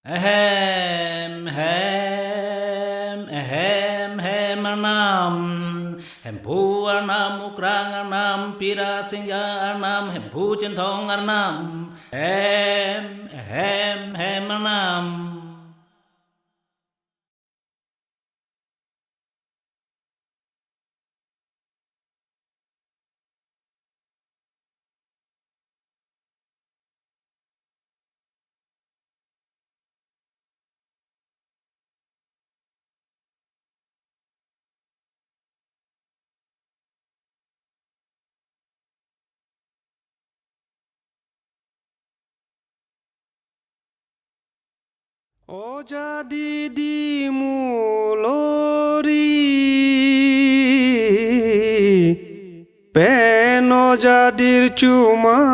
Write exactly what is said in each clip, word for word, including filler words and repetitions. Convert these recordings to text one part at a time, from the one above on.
Ehem, hem, ehem, hem arnam. Hemphu arnam, Ukrang arnam, Pira Singja arnam, Hemphu Chinthong arnam. Hem, ehem, hem arnam. O jadi di mulori pen o jadir chumai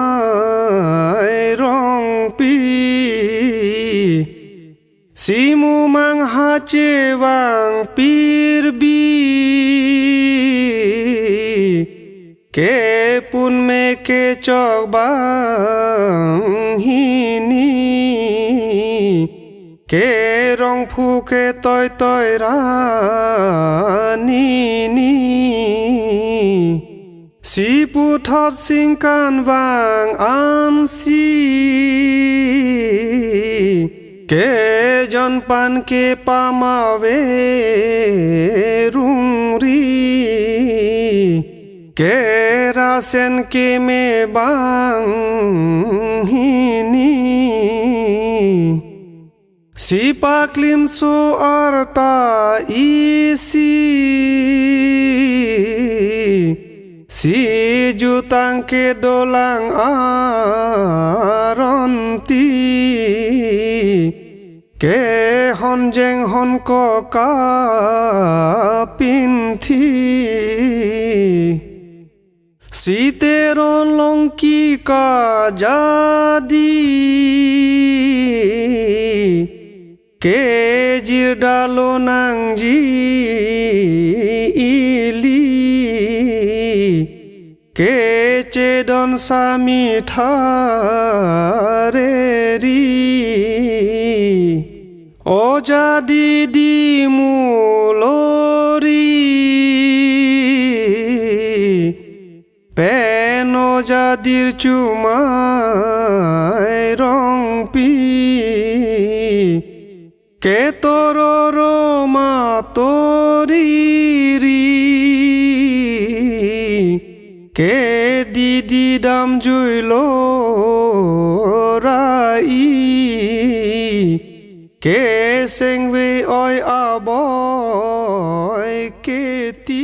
rongpi, si mumang ha chevang pirbi, kepun me kechok banghini, kerongphu ketoitoi ra nini, si puthot singkan vang ansi, kejon pan kepamave rungri, kerasen keme banghini, si paklimso arta isi, si jutang kedolang aronti, kehonjeng honkok kapinthi, si Teron Longki kajadi, kejir dalo nangji ili, kechedon sami thareri. O jadi di mulori pen o jadir chumai rongpi, ketororo matoriri, kedidi damjuilo rai, kesengve oi aboi keti.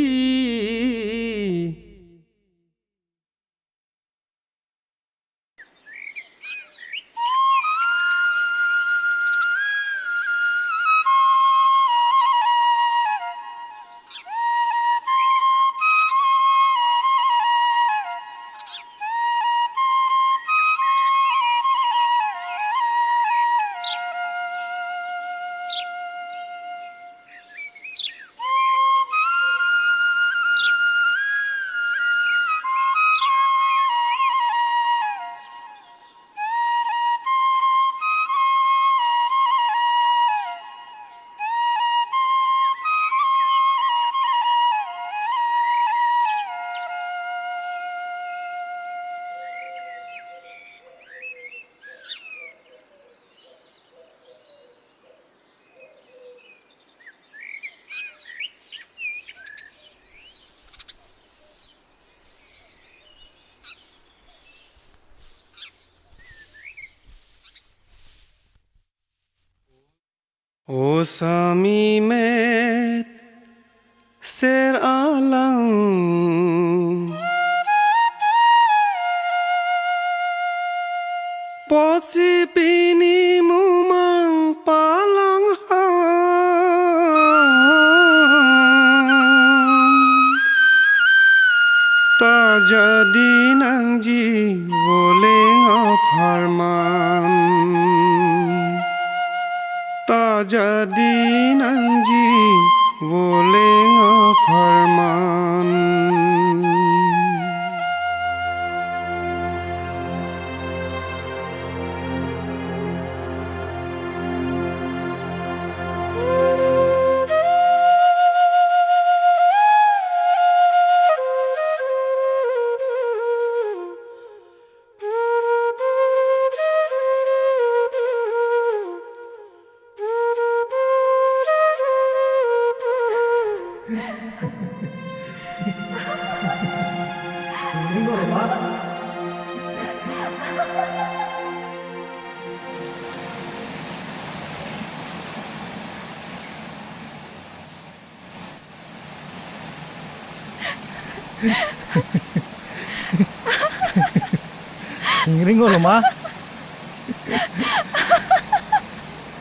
O sami met ser alang, apotsi pini mumang palang ha, ta jadi nangji voleng apharman, ta jadi nangji voleng apharman. Ingring olo ma?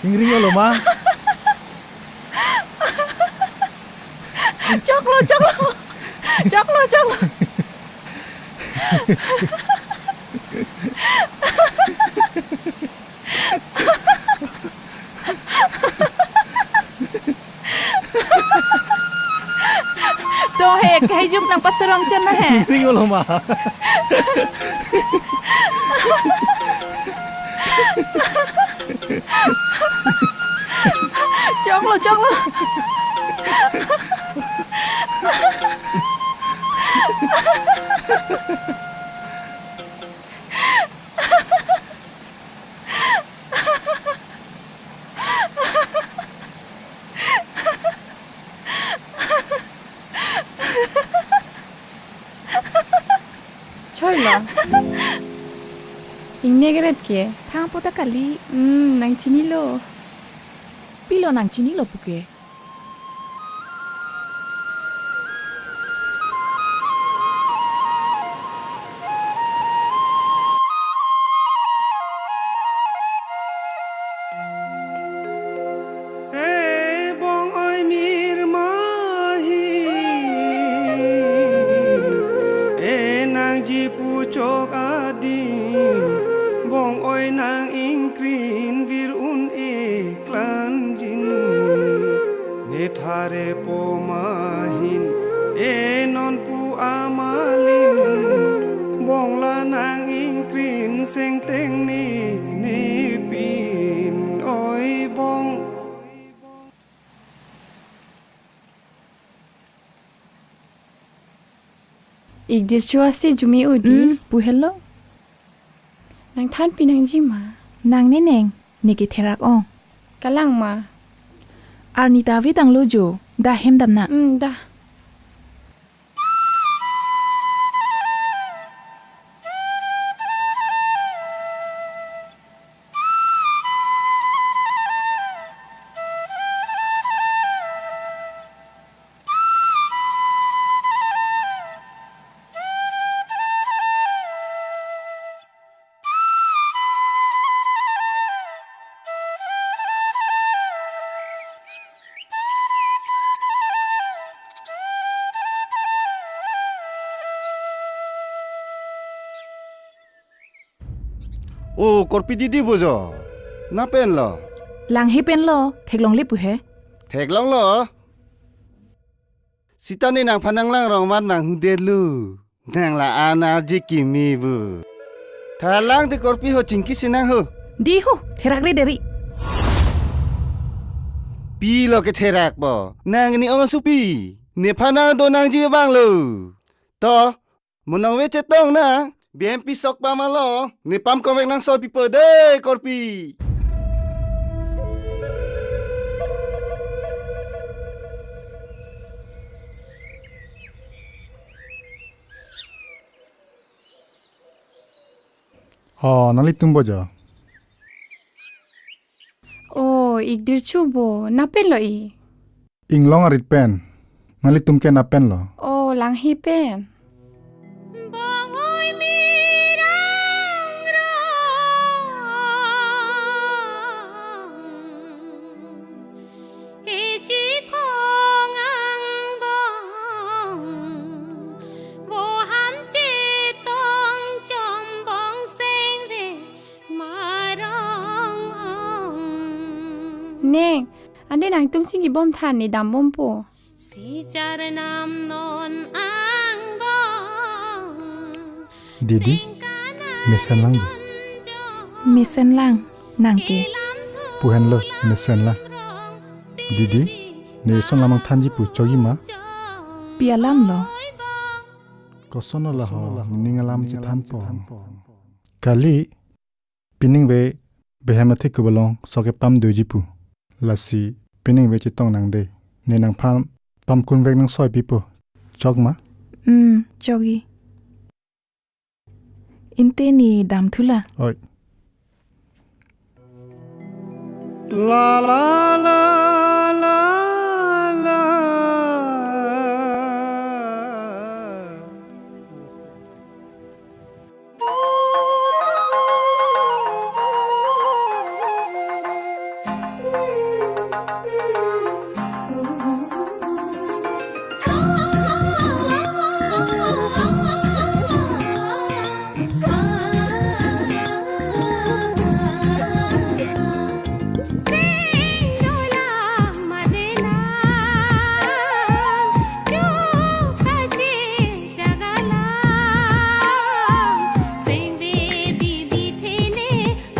Ingring olo ma? Choklo, choklo. Choklo, choklo. To he, kahijuk nangpasarong chan na he. Ingring olo ma? Choklo, choklo. Choi lo. Ingnek ret ke. Thang puta kali. Hmm, nangchinilo. Pilo nangchinilo puke. E bong oi mir mahin, e nangji puchok adim, bong oi nang ingkrin vir un-e klanjin. Ne thare po mahin, e non pu amalim, bong la nang ingkrin sengteng ne, ne pin oi bong. Ikdir chua si jumi udi. Hmm, pu helo. Nang thanpi nangji ma? Nang neneng, ne ke therak ong. Kalang ma? Arni ta ave tanglo jo, da hem dam na. Hmm, da. O korpi didi bojo. Na pen lo? Langhe pen lo, theklongle pu he. Theklonglo? Sita ne nangphan nanglang rong mat mang hu det lu. Nang la an arje kimi bu. Thalang te korpi ho chingki sinang ho. Di hu, therak re deri. Pilo ke therak po. Nang ni ong supi. Nephan nang do nangji abang lo. To, mo nang ve chetong na. B M P sok pamalo. Nepam konvek nang so pipo de korpi. O, nanglitum bojo. O, ikdir chu bo, na pen lo i? Inglong arit pen. Nanglitum ke na pen lo? O, langhe pen. Bongoi mirang rong. Eji phong angbong, voham chetong chombong sengve marong ong. Neng, ande nangtum chingki bom than ne dam bompo. Si charnam non angbong. Didi, mesen lang do. Mesen lang, nang ke. Pu henlo, mesen lang. Didi, ne ison lamang thanji pu chogi ma? Pi alam lo? Koson lo ho, ning alam chethanpo. Kali, pining ve behem athe kubalong sok kepam doji pu. Lasi pining ve chetong nang de. Ne nangphan pam kunvek nang soi pipo. Chok ma? Hmm, chogi. Inte ne damthulang. Oi. La la la la la.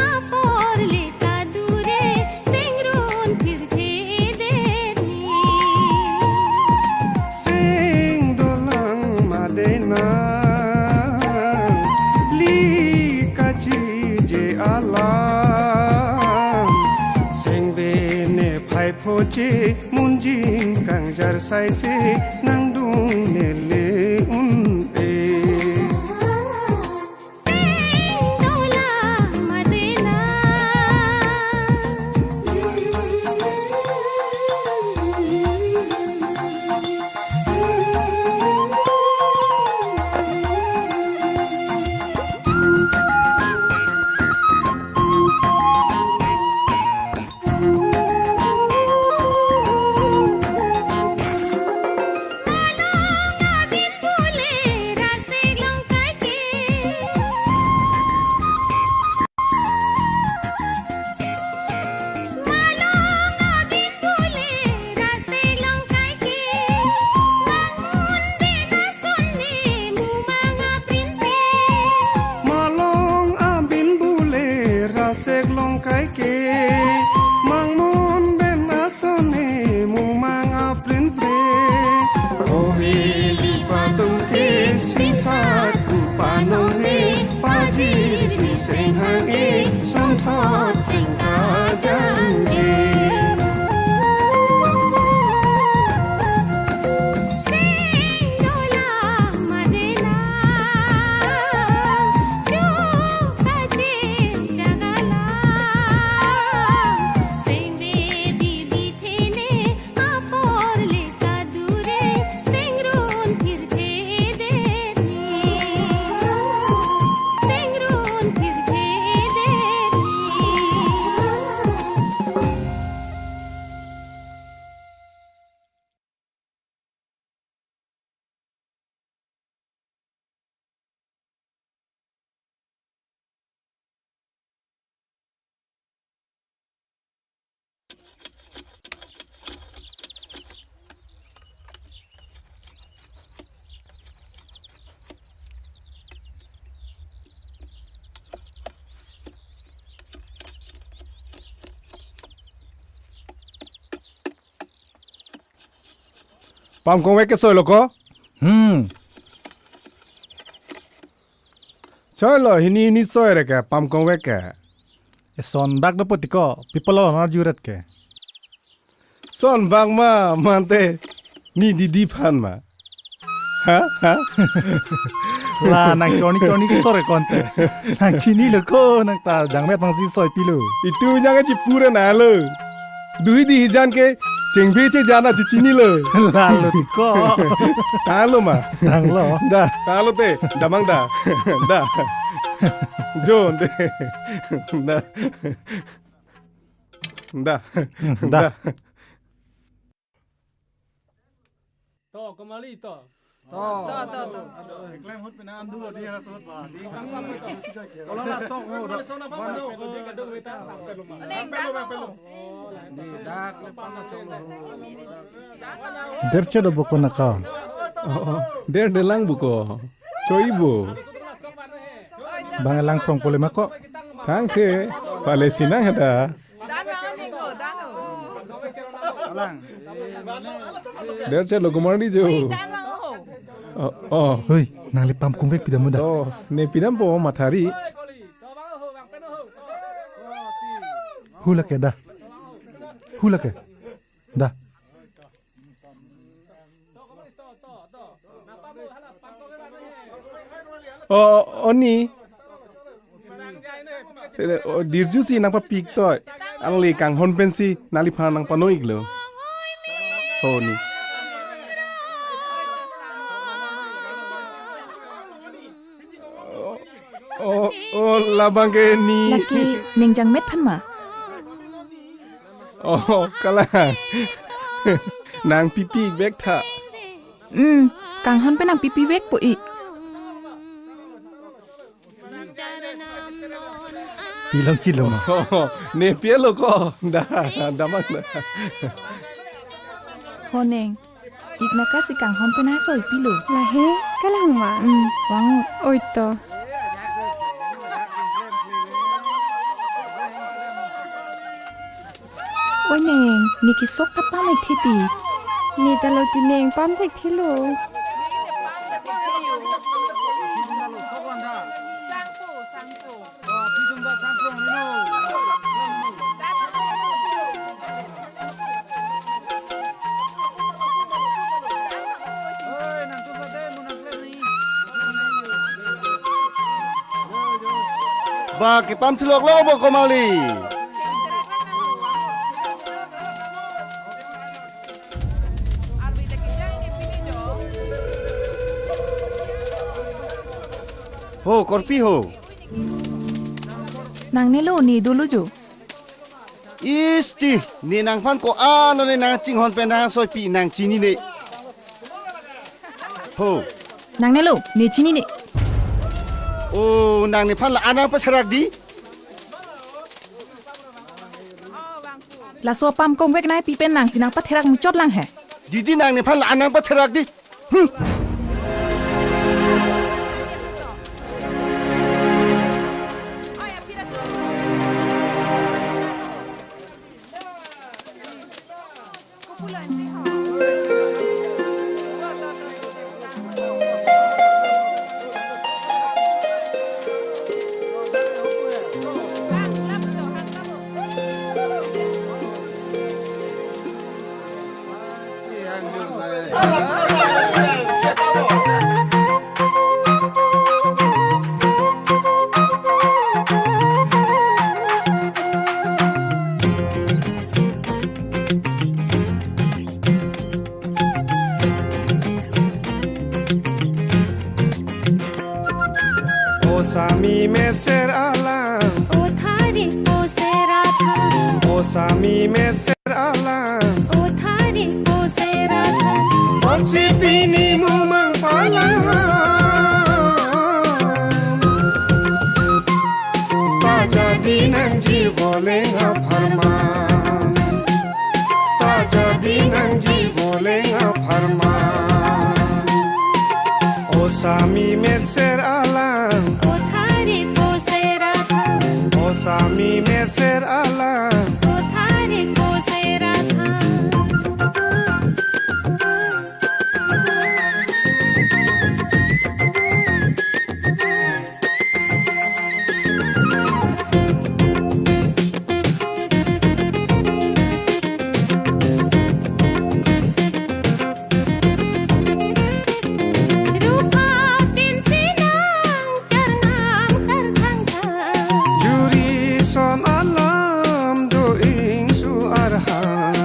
Apor le kadure, singrum phirthe deri. Sing dolang madena, li kachije alam. Singve ne phai phoche, munjing kangjar saise, nangdung nele un-e. Sing dolang madena. Malong abin bule rasek longkai ke, mangmun ben asone mumang aprin pre. Koheli patung ke simsat kupanong ne, pajir ni senghang e, sonthot sengkajang je. Pamkongvek ke soilo ko? Hmm. Soilo, hini hini soi re ke, pamkongvek ke. Eson bak do poti ko, people lo na juret ke. Son bak ma, mante, ne didi aphan ma. Ha? Ha? La, nang chorni chorni ke sore konte. Nang chinilo ko, nang ta jangmet nangsi soi pilo. Itum jang chipura nalo. Duhi dihi jan ke, chengbe che jan a chichinilo. Lalo ti ko. Tanglo ma. Tanglo. Da. Tanglo te, damang da. Da. Jon te. Da. Da. Hmm, da. Da. To, kemali to. To. To, to, to. Klem hut pina andu lo dia sot ba. Di kang kang to. Kalau la sok ho da. Wan ho. Ning pelo, pelo. Di dak lepan na chong ho. Der chedo boko naka. Oh, oh. Der delang boko. Choi bo. Bang lang prong pole mako. Thang the. Pale sinang hada. Alang. Der chedo kumar di jo. Oh, oh. Hoi, nangli pamkongvek pidam muda. To, ne pidampo mathari. Hula ke da. Hula ke. Da. Oh, oni. Eh, o, dirjusi nangpapik toi. Alangli kanghon pensi nangliphan nangpano-iklo. Ho ni. O, o, o, labang ke ni. Lake ning jangmet aphan ma? O, kalang. Nangpipi-ik vek tha. Hmm, kanghon pen nangpipi vekpo ik. Pilong chilong. Ne pielo ko. Da, damang da. Ho neng. Ik naka si kanghon pen asoi pilo. Lahe, kalang ma. Hmm, vang-o. Oi to. Oi neng, ne kesok ta pam-ik the ti. Ne ta lo ti neng, pam thekthelo. Ba, kepam thulok lo bo komali. Ho, korpi ho. Nangne lo, ne dolo jo. Isti, ne nangphan ko-an lo ne nangchinghon pen nangsoipi nang chinine. Ho. Nangne lo, ne chinine. O, nang nephan la-an nangpatherak di. Laso pam kongvek nai pi pen nangsi nangpatherak muchot lang he. Didi nang nephan la-an nangpatherak di. Hmm. O sami meser alang. O thari poser atha. O sami meser alang. O thari poser atha. Ochi pini mumang palang. Ta jadi nangji voleng apharman. Ta jadi nangji voleng apharman. O sami meser alang. O thari poser atha. O sami meser alang. O thari poser atha. Rupa pensi nangchar nangkar thangthang. Juri son alam do ingsu arhang.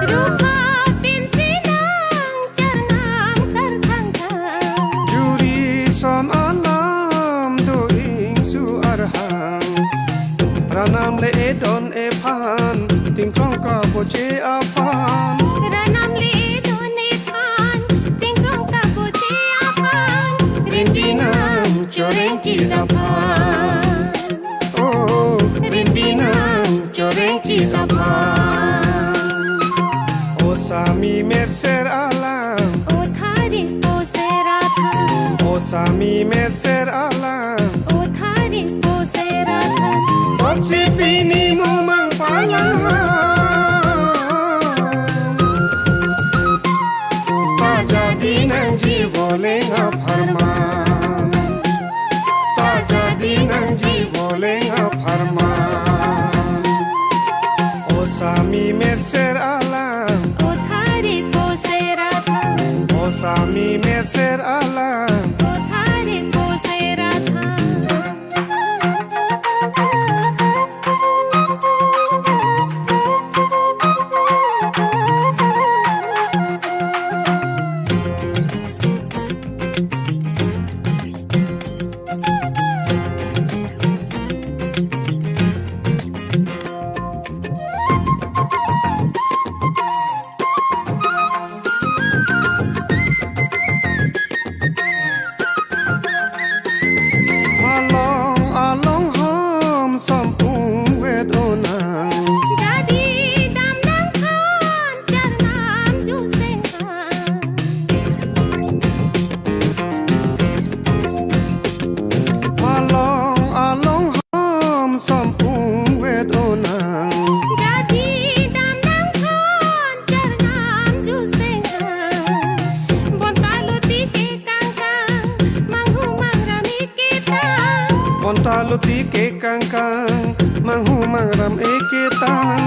Rupa pensi nangchar nangkar thangthang. Juri son alam do ingsu arhang. Ranam le edon ephan, tingkrong kaboche aphan. Ranam le edon ephan, tingkrong kaboche aphan. Rimbi nangchoreng chit aphan. Oh, rimbi nangchoreng chit aphan. O sami meser alang. O thari poser atha. O sami meser alang. O thari poser atha. Ochi pini mumang palang. Ta jadi nangji voleng apharman. Ta jadi nangji voleng apharman. O sami meser alang. O thari poser atha. O sami meser alang. O Loti ke kangkang, manghu mangram eketang,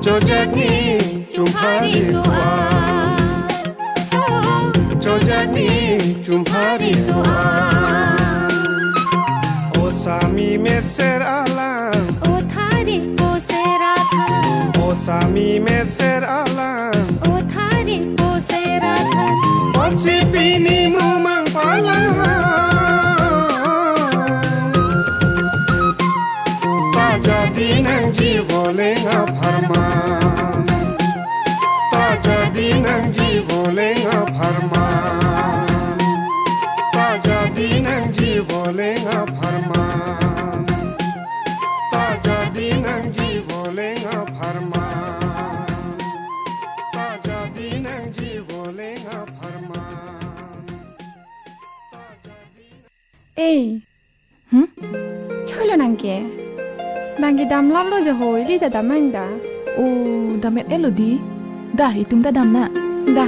chojak ni chumphari ko-an. Chojak ni chumphari ko-an. O sami metser alang. O thari po seratha. O sami metser alang. O thari po seratha. Pochi pini mumang palang. Pajadi nangji voleng apharman. Pajadi nangji voleng apharman. Pajadi nangji voleng apharman. Pajadi nangji voleng apharman. Pajadi nangji voleng apharman. Pajadi. Ei. Hmm? Choilo nangke. Nangke damlaplo jo ho, ili ta damnang da. O, dam-et-etlo di. Da, itum ta damnang. Da.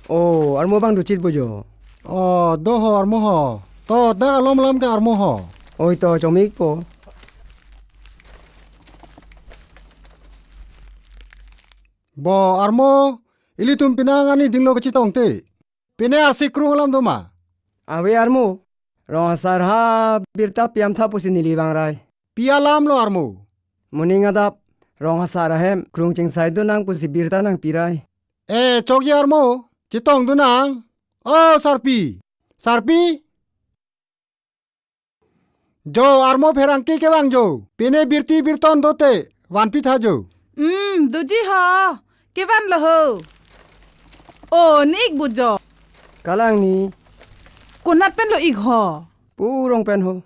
O, armo abang dochit bo jo. O, do ho armo ho. To, dak alom alam ke armo ho. Oi to, chomikpo. Bo armo, ilitum penang ani dinglo kachetongte. Pine arsik krung alam doma. Ave armo. Rong asar ha birta piam tha pusi neli vangrai. Pi alamlo armo? Moning adap, rong asar ahem, krung chingsai dun nang pusi birta nangpirai. E, chokji armo, chetong dun nang. O, sarpi. Sarpi? Jo, armo pherangke kevang jo. Pine birti birton dote, vanpi tha jo. Hmm, doji ho. Kevanlo ho. O, ne-ik bo jo. Kalang ni. Konat penlo ik ho? Pu rong pen ho.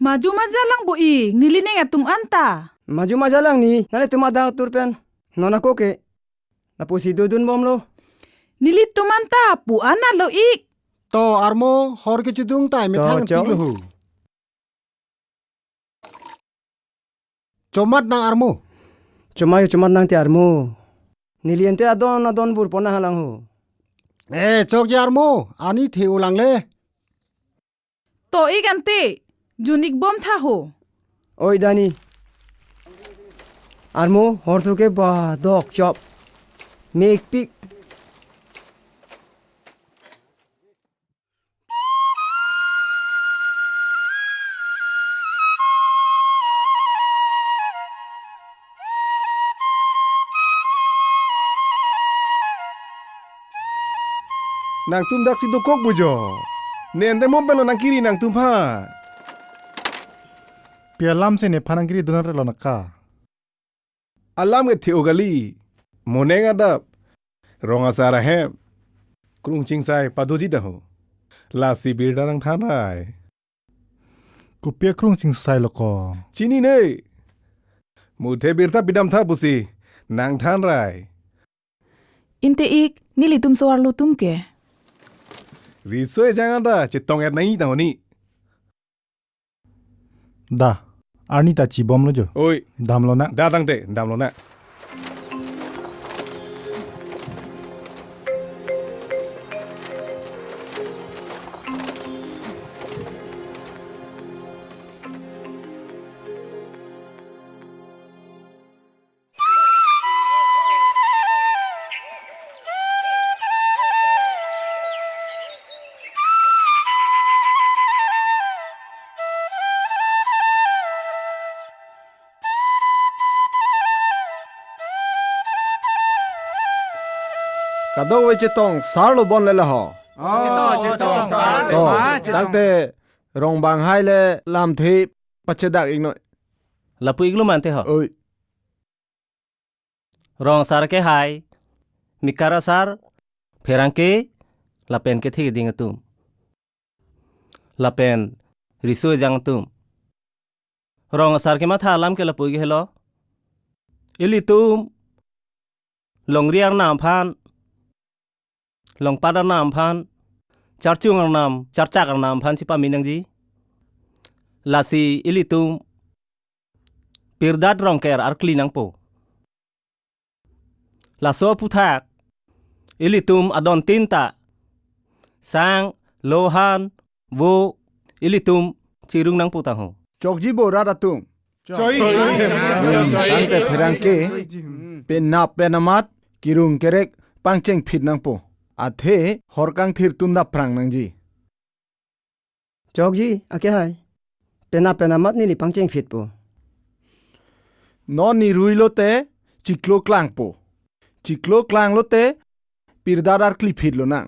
Maju majalang bo ik, neli ning atum anta. Maju majalang ni, nanglitum adang atur pen. Non ako ke. Lapusi dodun bomlo. Nelitum anta pu-an lo ik. To armo, hor kechedung tai methang To, chong. Piklo ho. Chomat nang armo. Chomai chomat nang te armo. Neli ante adon adon bur pon nang halang ho. E, chokji armo, ani the-o lang le. To ik ante, jun ik bom tha ho. Oi dani. Armo, hor thu ke ba dok chop. Mekpik. Nangtum daksi dokok bo jo. Ne ante mo penlo nangkiri nangtum aphan. Pi alam si nephan nangkiri dun nang relo naka. Alam ke the-o kali. Moning adap. Rong asar ahem. Krung chingsai padoji ta ho. Lasi birta nangthanrai. Kopi akrung chingsai lo ko? Chinine. Muthe birta pidam tha pusi. Nangthanrai. Inte ik, nelitum so-arlo atum ke. Riso ejang anta, chetong-et nangji ta ho ni. Da, arni ta chibomlo jo. Oi. Damlo na. Da tangte, damlo na. Kadokave chetong sarlo bon le laho. Oh, chetong, chetong sar. To, ah, chetong. Tangte rongbang hai le lamthe pachedak iknoi. Lapu iklo mante ho. Oi. Rong asar ke hai, mikar asar, pherangke, lapen kethe keding atum. Lapen riso ejang atum. Rong asar kematha alam ke lapu ik helo. Ilitum longri arnam aphan longpat arnam aphan, charchung arnam, charchak arnam aphan si pame nangji. Lasi ilitum Pirdat Rongker arkli nangpo. Laso aphuthak ilitum adon tin ta, sang, lohan, vo, ilitum chirung nangpo tangho. Chokji bo rat atum. Choi, choi. Tangte pherangke, penap penamat, kirung kerek, pangchengphit nangpo. Athe, hor kangthir atum daprang nangji. Chokji, akehai. Penap penamat neli pangchengphitpo. Non nirui lote, chiklo klangpo. Chiklo klang lote, pirdat arkli phit lonang.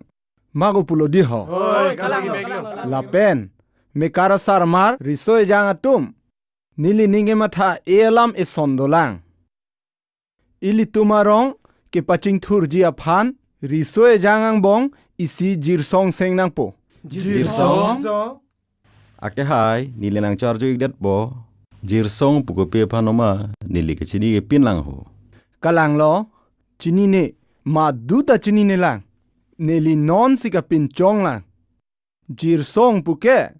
Mago pulo di ho. Oi, kalang lo, kalang lo. Lapen, mekar asarmar, riso ejang atum. Neli ning kematha e alam eson dolang. Ilitum arong kepachingthurji aphan, riso ejang angbong isi Jirsong seng nangpo. Jirsong? Akehai, neli nangcharju ikdet po. Jirsong pu kopi aphan oma, neli kachini kepin lang ho. Kalang lo, chinine, madu ta chinine lang. Neli non si kapinchong lang. Jirsong puke,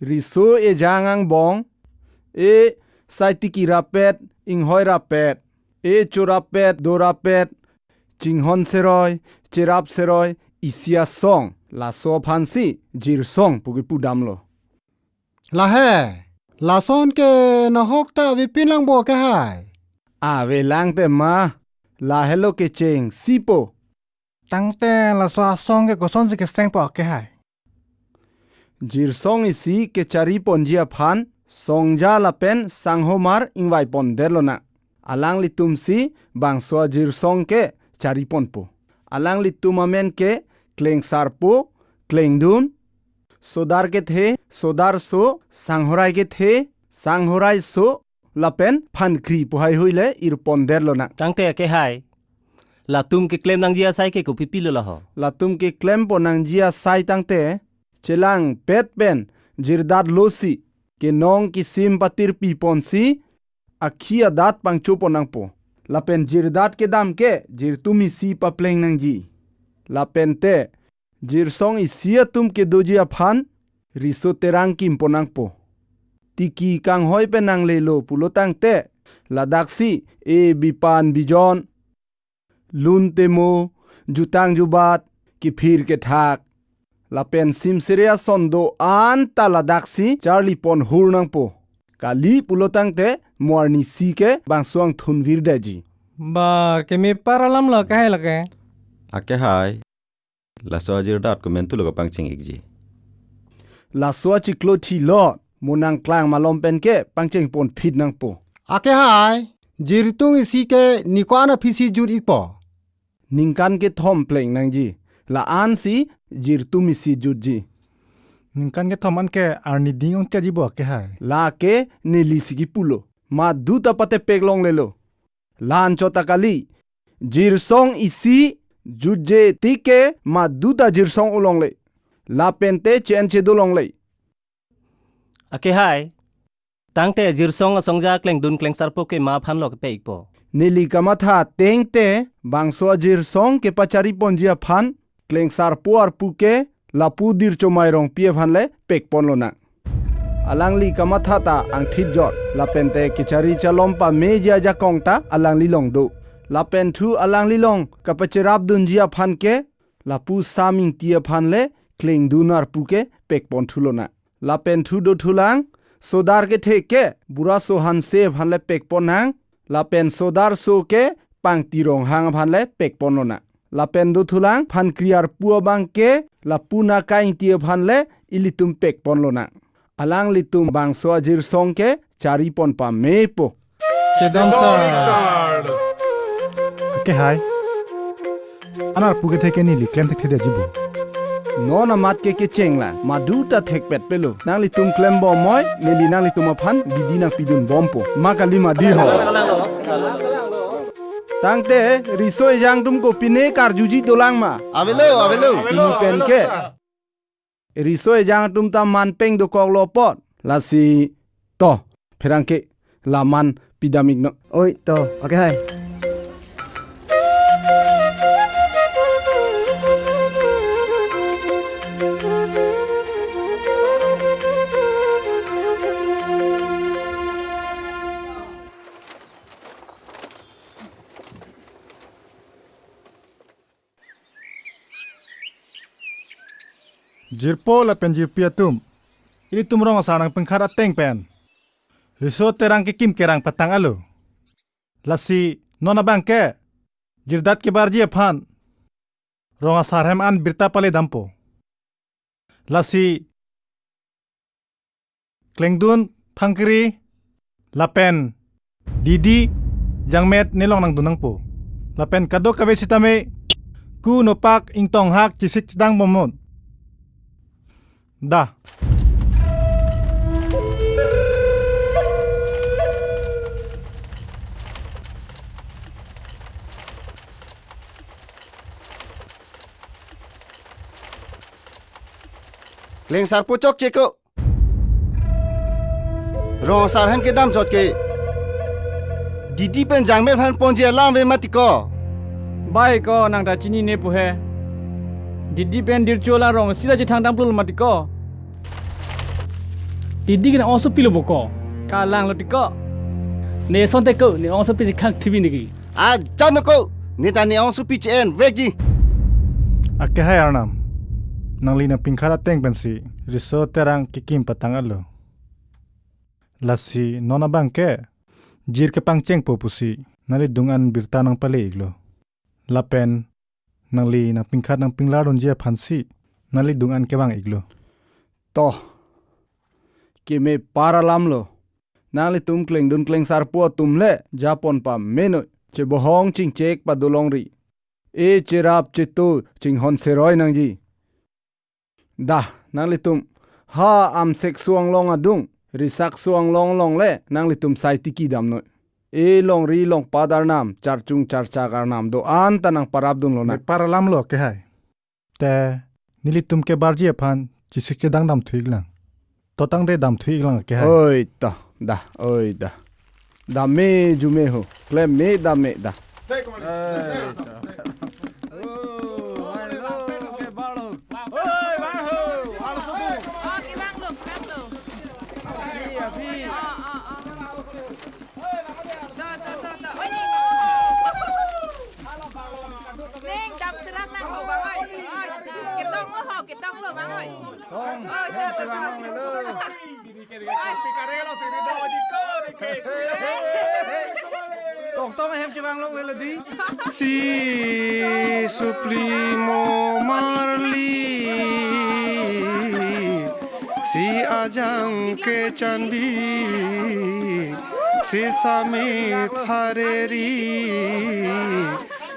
riso ejang angbong, e saitiki rapet, inghoi rapet, e cho rapet, do rapet, chinghon seroi, cherap seroi, isi asong, laso aphan si, Jirsong puke pudamlo. Lahe, lason ke nahok ta avepin lang bo akehai. Avelang te ma, lahelo kechengsipo. Tangte laso asong ke kosonsi kesengpo akehai. Jirsong isi kechari ponji aphan, songja lapen sanghomar ingvai pondetlo nang. Alanglitum si bangso ajirsong kechari ponpo. Alanglitum amen ke Klengsarpo, Klengdun, Sodar kethe, Sodarso, Sanghorai kethe, Sanghoraiso, lapen Phankri pu haihui le irpondetlo nang. Tangte akehai, latum keklem nangji asai ke kopi pilo laho? Latum keklem pon nangji asai tangte, chelangpet pen jirdatlo si, kenong kisim patirpi ponsi, akhi adat pangcho pon nangpo. Lapen jirdat kedam ke, jirtum isi papleng nangji. Lapen te, Jirsong isi atum kedoji aphan, riso terang kim pon nangpo. Tiki kanghoi pen nanglelo pulo tangte, ladaksi e bipan bijon, lun temo, jutang jubat, kiphir kethak. Lapen simsere ason do-an ta ladaksi charli pon hur nangpo. Kali pulo tangte, mo arnisi ke bangso angthun virdetji. Ba, keme par alam lo akehai lake. Akehai. Laso ajirdat komantu lo kapangcheng ikji. Laso achiklo thilo, mo nangklang malom pen ke pangcheng ponphit nangpo. Akehai, jirtung isi ke ningkan aphi si jut ikpo? Ningkan kethom pleng nangji, la-an si jirtum isi jutji. Ningkan kethom an ke arni ding ongtiji bo akehai. Lake neli si kipulo, madu ta patepek longlelo. La-an chot ta kali. Jirsong isi jutje tik ke madu ta Jirsong o longle. Lapen te chen chedo longle. Akehai, tangte Jirsong asongja Klengdun Klengsarpo ke ma aphan lo kepe ikpo? Neli kamatha ateng te bangso ajirsong kepachari ponji aphan Klengsarpo arpu ke lapu Dirchomai Rongpi aphan le pek ponlo nang. Alangli kamatha ta angthit jor, lapen te kechari chalom pameji ajakong ta alangli long do. Lapen thu alangli long kapacherap dunji aphan ke, lapu Sam Ingti aphan le Klengdun arpu ke pek ponthulo nang. Lapen thu dothulang, Sodar kethe ke, Buraso Hanse aphan le pek pon nang. Lapen Sodarso ke, Pangti Ronghang aphan le pek ponlo nang. Lapen dothulang, Phankri arpu abang ke, lapu Nakai Ingti aphan le ilitum pek ponlo nang. Alanglitum bangso ajirsong ke chari pon pamepo. Kedam sar. Akehai. Aner arpu kethe ke neli klem thekthedetji bo. Non amat ke kecheng lang, madu ta thekpet pelo. Nanglitum klem bom moi, neli nanglitum aphan bidi nangpidun bompo. Ma kali ma di ho. Tangte, riso ejang atum kopine karjuji dolang ma? Avelo, avelo. Pini pen ke. Riso ejang atum ta man peng dokoklo apot. Lasi to, pherangke, la man pidam iknon. Oi, to, akehai. Jirpo lapen jirpi atum, ilitum rong asar nangpingkhat ateng pen riso terang kekim kerang patang alo. Lasi non abang ke jirdat kebarji aphan rong asar hem an birta pale dampo. Lasi Klengdun, Thangkri lapen Didi, Jangmet nelong nangdun nangpo. Lapen kadokave sitame ku nopak ingtonghak chesik chedang bomnon. Da. Klengsarpo chokche ko. Rong asar hem kedam chot ke Didi pen Jangmet aphan ponji alam ave mati ko. Bai ko, nang ta chinine pu he. Didi pen Dircho la rong sita chethang dam pulo mati ko. Didi ke ne ongsopi lo bo ko. Kalang lo ti ko. Ne asonte ko, ne ongsopi si khang thibi niki. Ajan ko, ne ta ne ongsopi che-en vekji. Akehai arnam, nangli nangpingkhat ateng pensi riso terang kekim patang alo. Lasi non abang ke jir kepangchengpo pusi nanglidung an birta nangpale iklo. Lapen nangli nangpingkhat nangpinglar unji aphansi nanglidung an kevang iklo. To, keme par alam lo. Nanglitum Klengdun Klengsarpo atum le japon pamenoi, chebohong chingchek padolongri. E cherap cheto chinghon seroi nangji. Da, nanglitum ha amsek suang long adung, risak suang long long le nanglitum sai tiki damnoi. E longri longpat arnam, charchung charchak arnam do-an ta nangparap dunlo na. Me par alam lo akehai. Te nelitum kebarji aphan chesik chedang damthu iklang. To tangte damthu iklang akehai. Oi ta, da, oi da. Dam me arjume ho. Klem me dam me da. Ning, dam serang nang ho, bang oi. Oi, ketong lo ho, ketong lo, bang oi. Oi, da, da, da. Tong tong hem chevang long le di. Si supli mo marli, si ajang ke chanbi, si samit hareri,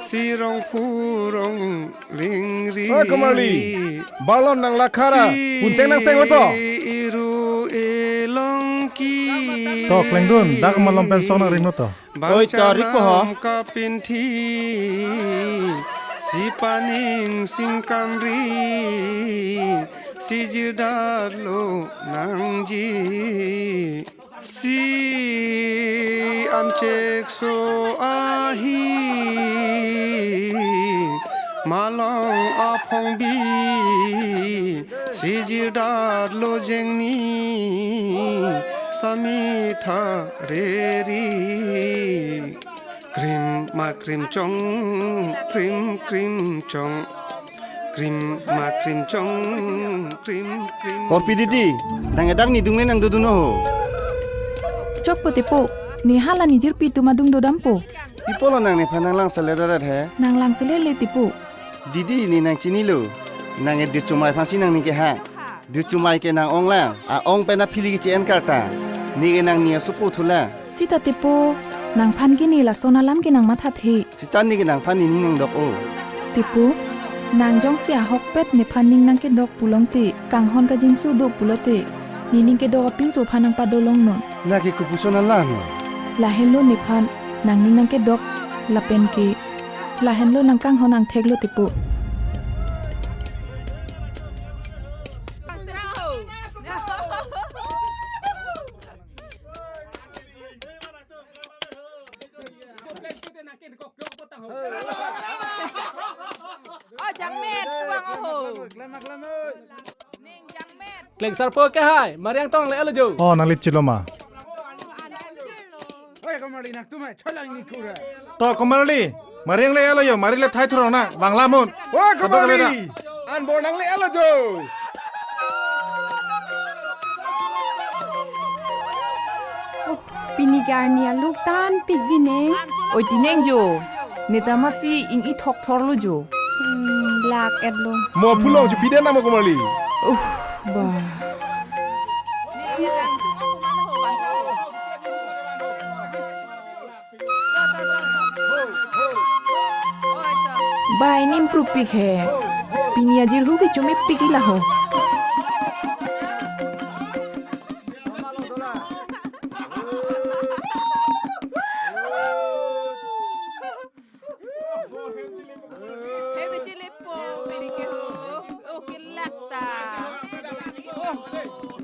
si rongphu rong lingri. Oi, Komarli, balon nang lakhara, si unseng nang seng oto. Iru elongki. To, Klengdun, dak malom pen song nang ring oto. Oi, to, rik po ho. Bangchanam kapinthi, si paning singkanri, si jirdat lo nangji. Si amchek so ahi, malong aphongbi, si jirdat lo jengni, samit hareri. Krim ma krim chong, krim krim chong. Krim ma krim chong, krim krim. Korpi Didi, nang edak nidung le nang dodun ho. Chokpo tipo, ne hala ne jirpi atum adung dodampo. Pi apotlo nang nephan nang langselet arat he? Nang langselet le tipo. Didi, ne nang chinilo. Nang e Dirchomai aphansi nangning kehang. Dirchomai ke nang ong lang, a-ong pen aphili keche-en karta. Ne ke nangning asopo thulang. Sita tipo, nangphan ke ne lason alam ke nang mathathe. Sita ne ke nangphan nening nangdok o. Tipo, nang jongsi ahokpet nephan ning nangkedok pulongte, kanghon kajinso do pulote, nening kedok apinso aphan nangpadolongnon. Lake kopuson alam lo. Lahenlo nephan nangning nangkedok lapen ke lahenlo nang kanghon angthek lo tipo. Oh, Jangmet, tuang oho. Ning Jangmet. Klengsarpo kehai, Mariang tong le alo jo. Oh, nangli chiloma. Oi, Komarli, nang tum hai, cholang ni kura. To, Komarli, Mariang le alo jo, Mari le thai thurong na, bang lamun. Oi, Komarli, anbor nang le alo jo. Pini ke arni aluk tan pik di neng. Oi, ti neng jo. Neta masi ing-i thokthor lo jo. Hmm, lak et lo. Mo phulong chu pide nama Komarli. Uh, bah. Bai nim prupik he. Pini ajirhu ke chumipik ila ho. Hei, bechele po, pini ke ho. Oh, kelak ta. Oh,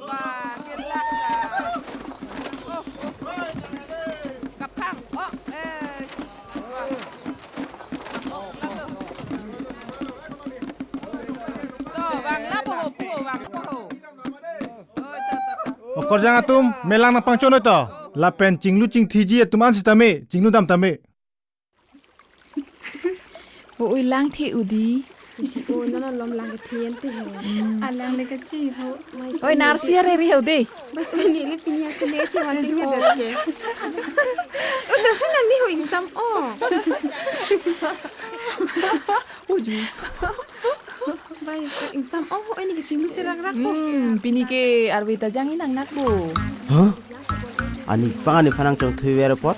wah, kelak ta. Oh, oh, oh. Kaphang. Oh, eh. Wah. Oh, lapu. To, vang lapu ho, pu, vang lapu ho. Oh, to, to, to. Okorjang atum, melang nangpangchonoi to. Lapen chinglu chingthiji atum an sitame, chinglu dam tame. O, oi, lang the udi. Udi o, nana lom lang kethe ante he. Hmm. Alang le kachi ho. Oi, narsi are re ho de. Bas oi, neli pini asile chi wan de ke. O, charsi nang ni ho ingsam o. Oju. Bai, ingsam o ho, ini ke chinglu serak rak ho. Hmm, pini ke arve ta jang inang nak bo. Hah? Ani phan, ani phan nangchongthui ver apot.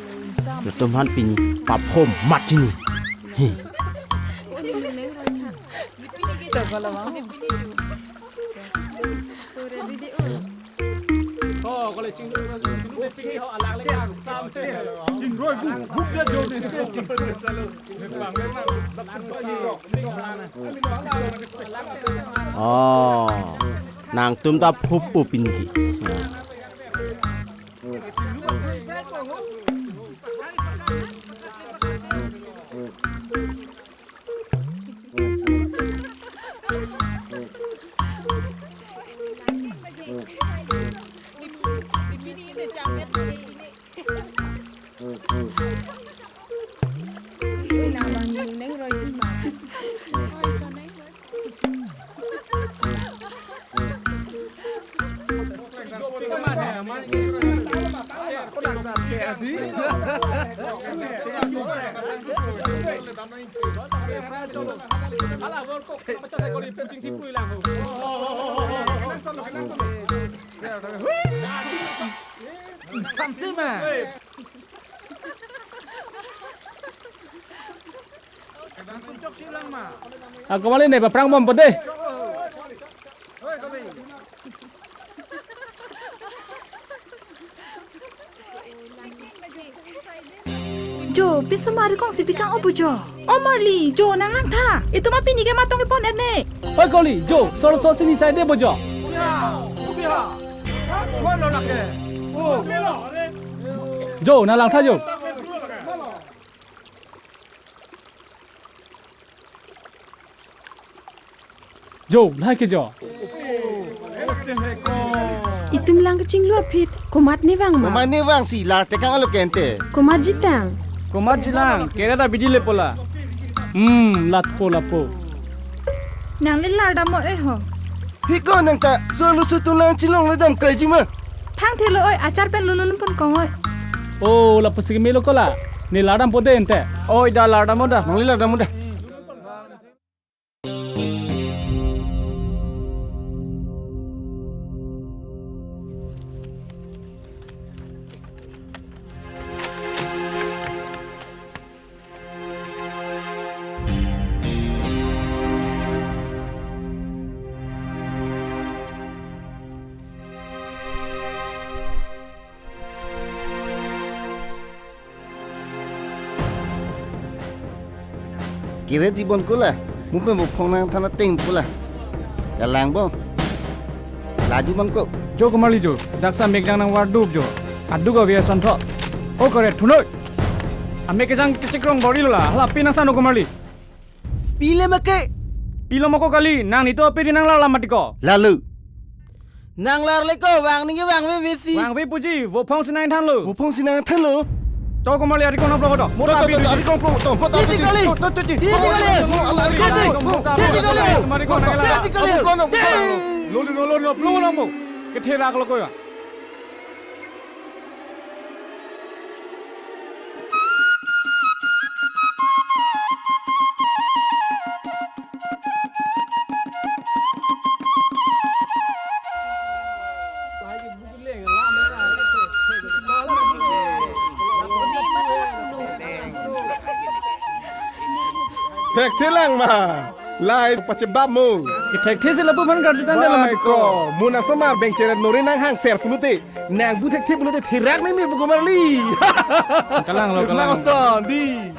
Latum aphan pini paphom mat chini. Hi. Oh, nangtum ta phup pu pini ke. Samsima. Ako mali ne, paprang bom pede. Jo, pinsomar kongsi pikang opo jo. O Marli, jo nang langtha. Itum apini ke matong ipon erne. Oi Koli, jo, sor sor sini side bo jo. Kubiha, kubiha. Kuan lo lake. Oh. Jo, nang langtha jo. Jo, lahai ke jo. Itum lang kachinglu aphi, komat ne vang ma? Komat ne vang si, lar tekang alo kente. Komat jitang. Komat jilang, kera da bidi le pola. Hmm, lat po, lat po. Nang le lar dam mo eh ho. Hiko nang ta, so lu su tulang chilong le dam kai ji ma. Thang thelo oi, achar pen lulun pun kong oi. Oh, lapu si melo kola. Ne lar dam po de ente. Oi, da lar dam mo da. Nang le lar dam mo da. Kire di bon kula, mupen bo phong nangthan ateng kula. Kalang bon. Ladi bon ko. Jo Komarli jo, daksa meklang nangvar dup jo. Aduk avi ason tho. O kore thunoi. Ame kejang kechekrong bor-ilo la, hala pi nangsan o Komarli. Pile make. Pilo moko kali, nang nito ape di nang lalam mati ko. Lalu. Nang lar le ko, vang ningke vangve vesi. Vangve puji, vophong si nangthanlo. Vophong si nangthanlo. To Komarli ari kono plong to. Mo to, to, to, to, ari kono plong to. Mo to, titi kali. To, to, titi. Titi kali. Mo, ala, ari kono. Titi kali. Mo, titi kali. Mo, to, titi kali. Mo, to, titi kali. Lolo, lolo, lolo, plong lang mo. Kethe rak lo ko ya. Thekthe lang ma. Lahai pachebap mo. Kethekthesi lapu aphan karjutang dei. Lahai ko. Mo nang osomar bengcheret nori nanghangser pulote, nang bu thekthe pulote therak meme pu komarli. Kalanglo, kalanglo. Nang oson dei.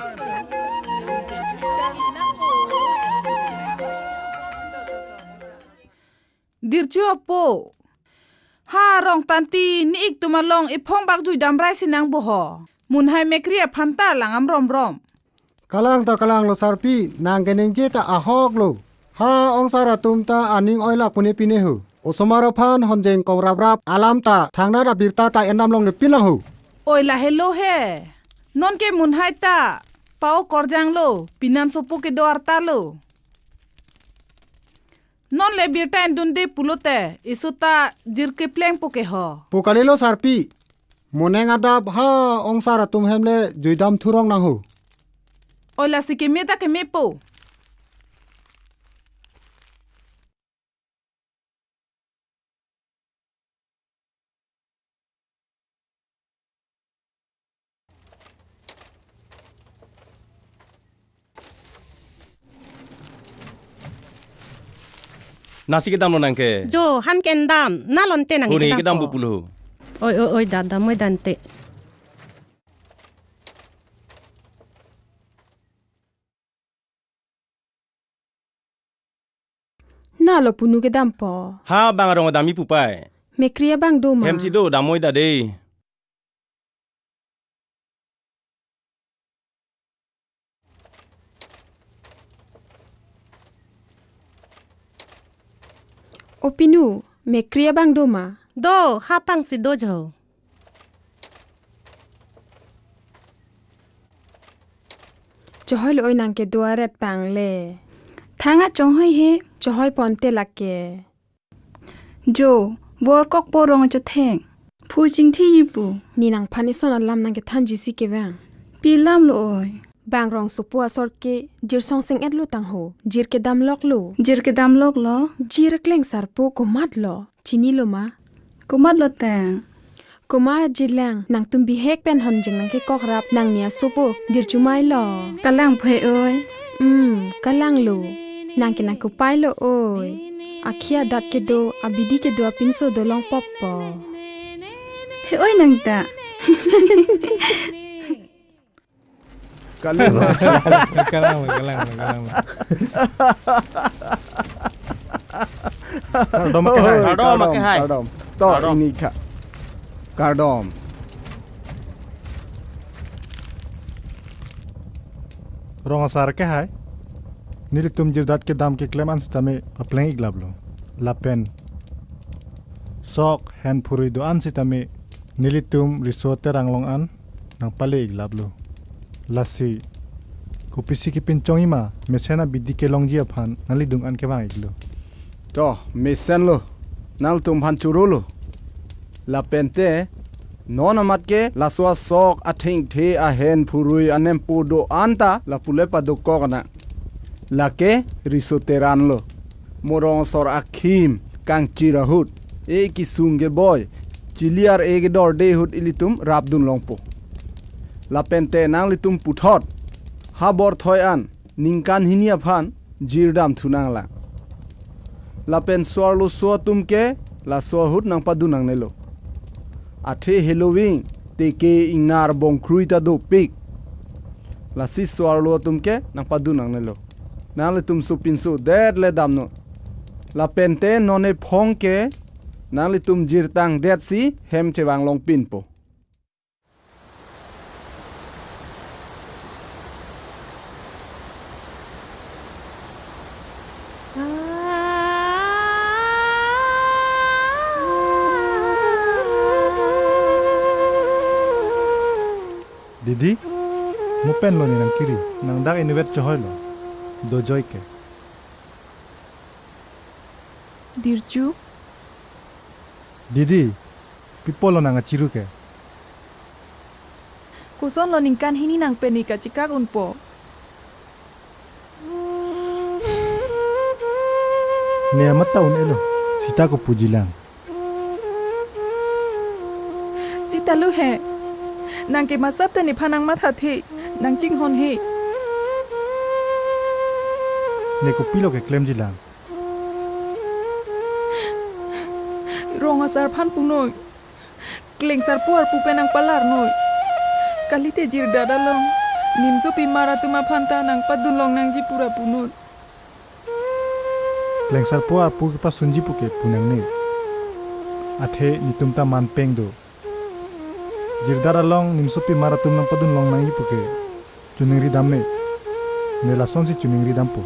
Dirchu apo. Ha Rongtanti, ne-ik atum along ephong bak juidam raisi nang bo ho. Munhai Mekri aphan ta langdam romrom. Kalang ta kalanglo sarpi, nang keningje ta ahoklo. Ha ongsar atum ta aning oilak pune pine ho. Osomar aphan honjeng kong raprap alam ta thangnat abirta ta endam longle pin lang ho. Oi, lahelo he. Non ke munhai ta pa-o korjanglo, penan sopo kedo arta lo. Non le birta endunde pulote, isu ta jir keplengpo ke ho. Pu kalilo sarpi. Moneng adap ha ongsar atum hem le juidam thurong nang ho. Oi, lasi keme ta kemepo. Nasi kedamlo nang ke? Jo, han kendam, nalonte nang. Huni kedam kedampo. Bu pulo. Oi, oi, oi, dada, moi dante. Nalo punu kedampo. Ha, bang arong damji pupai. Mekri abang do ma? Hemsi do, dam moi da dei. O pinu, Mekri abang do ma? Do, ha pangsi do jo. Chohoilo oi nang kedo aret pang le. Thang a chohoi he. Chohoi ponte lake. Jo, vorkok porong achotheng. Phu chingthi ji pu. Ne nangphan eson alam nang kethanji si kevang. Pi lam lo oi? Bang rong sopo asor ke jir songseng-et lo tang ho. Jir kedam lok lo. Jir kedam lok lo. Jir kleng sarpo komat lo. Chinilo ma? Komat lo tang. Komat jilang, nangtum bihek pen honjeng nang kekok rap nangni asopo, Dirchu mai lo. Kalang phe oi. Hmm, kalanglo. Nang ke nang kopai lo oi. Akhei adat kedo, abidi kedo apinso dolong pop po. He oi nang ta. Kalang, kalang, kalang, kalang. Kardom akehai. Kardom, kardom, kardom. To, kardom. Ini kha. Kardom. Rong asar akehai. Nelitum jirdat kedam keklem an sitame papleng-ik laplo. Lapen sok hen phurui do-an sitame nelitum riso terang along an nangpale-ik laplo. Lasi kopisi kepinchongji ma mesen abidi kelongji aphan nanglidung an kevang-iklo. To, mesen lo, nangtum aphan choro lo. Lapente, non amat ke laso asok athengthe ahen phurui anempo do-an ta lapu le padokok nang. Lake riso teran lo. Mo rong asor akhim kangchir ahut, e kesung keboi, chili ar-e kedorde ahut ilitum rapdun longpo. Lapente nanglitum puthot ha borthoi an ningkan hini aphan jirdam thu nanglang. Lapen so-arloso atum ke laso ahut nangpadun nangnelo. Athe heloving teke ingnar bongkrui ta dopik. Lasi so-arlo atum ke nangpadun nangnelo. Nanglitum sopinso det le damnon. Lapente non ephong ke nanglitum jirtang detsi hem chevang longpinpo. Didi, mo pen lo ne nangkiri, nang dak inutvet chohoilo, dojoi ke. Dirchu. Didi, pi apotlo nang achiru ke? Kosonlo ningkan hini nang pen ne kachikak unpo? Ne amat ta un-elo, sita kopuji lang. Sita lo he. Nang ke masap ta nephan nangmathathe, nangchinghonhe. Ne kopilo keklemjilang? Rong asar aphan punoi. Klengsarpo arpu pen nangpalarnoi. Kalite Jirdat along nimsopi mar atum aphan ta nangpadun longnangji pura punoi. Klengsarpo arpu kepasunji puke punangne. Athe netum ta manpeng do. Jirdat along nimsopi mar atum nangpadun longnangji puke choningri damne. Ne lasonsi choningri dampo.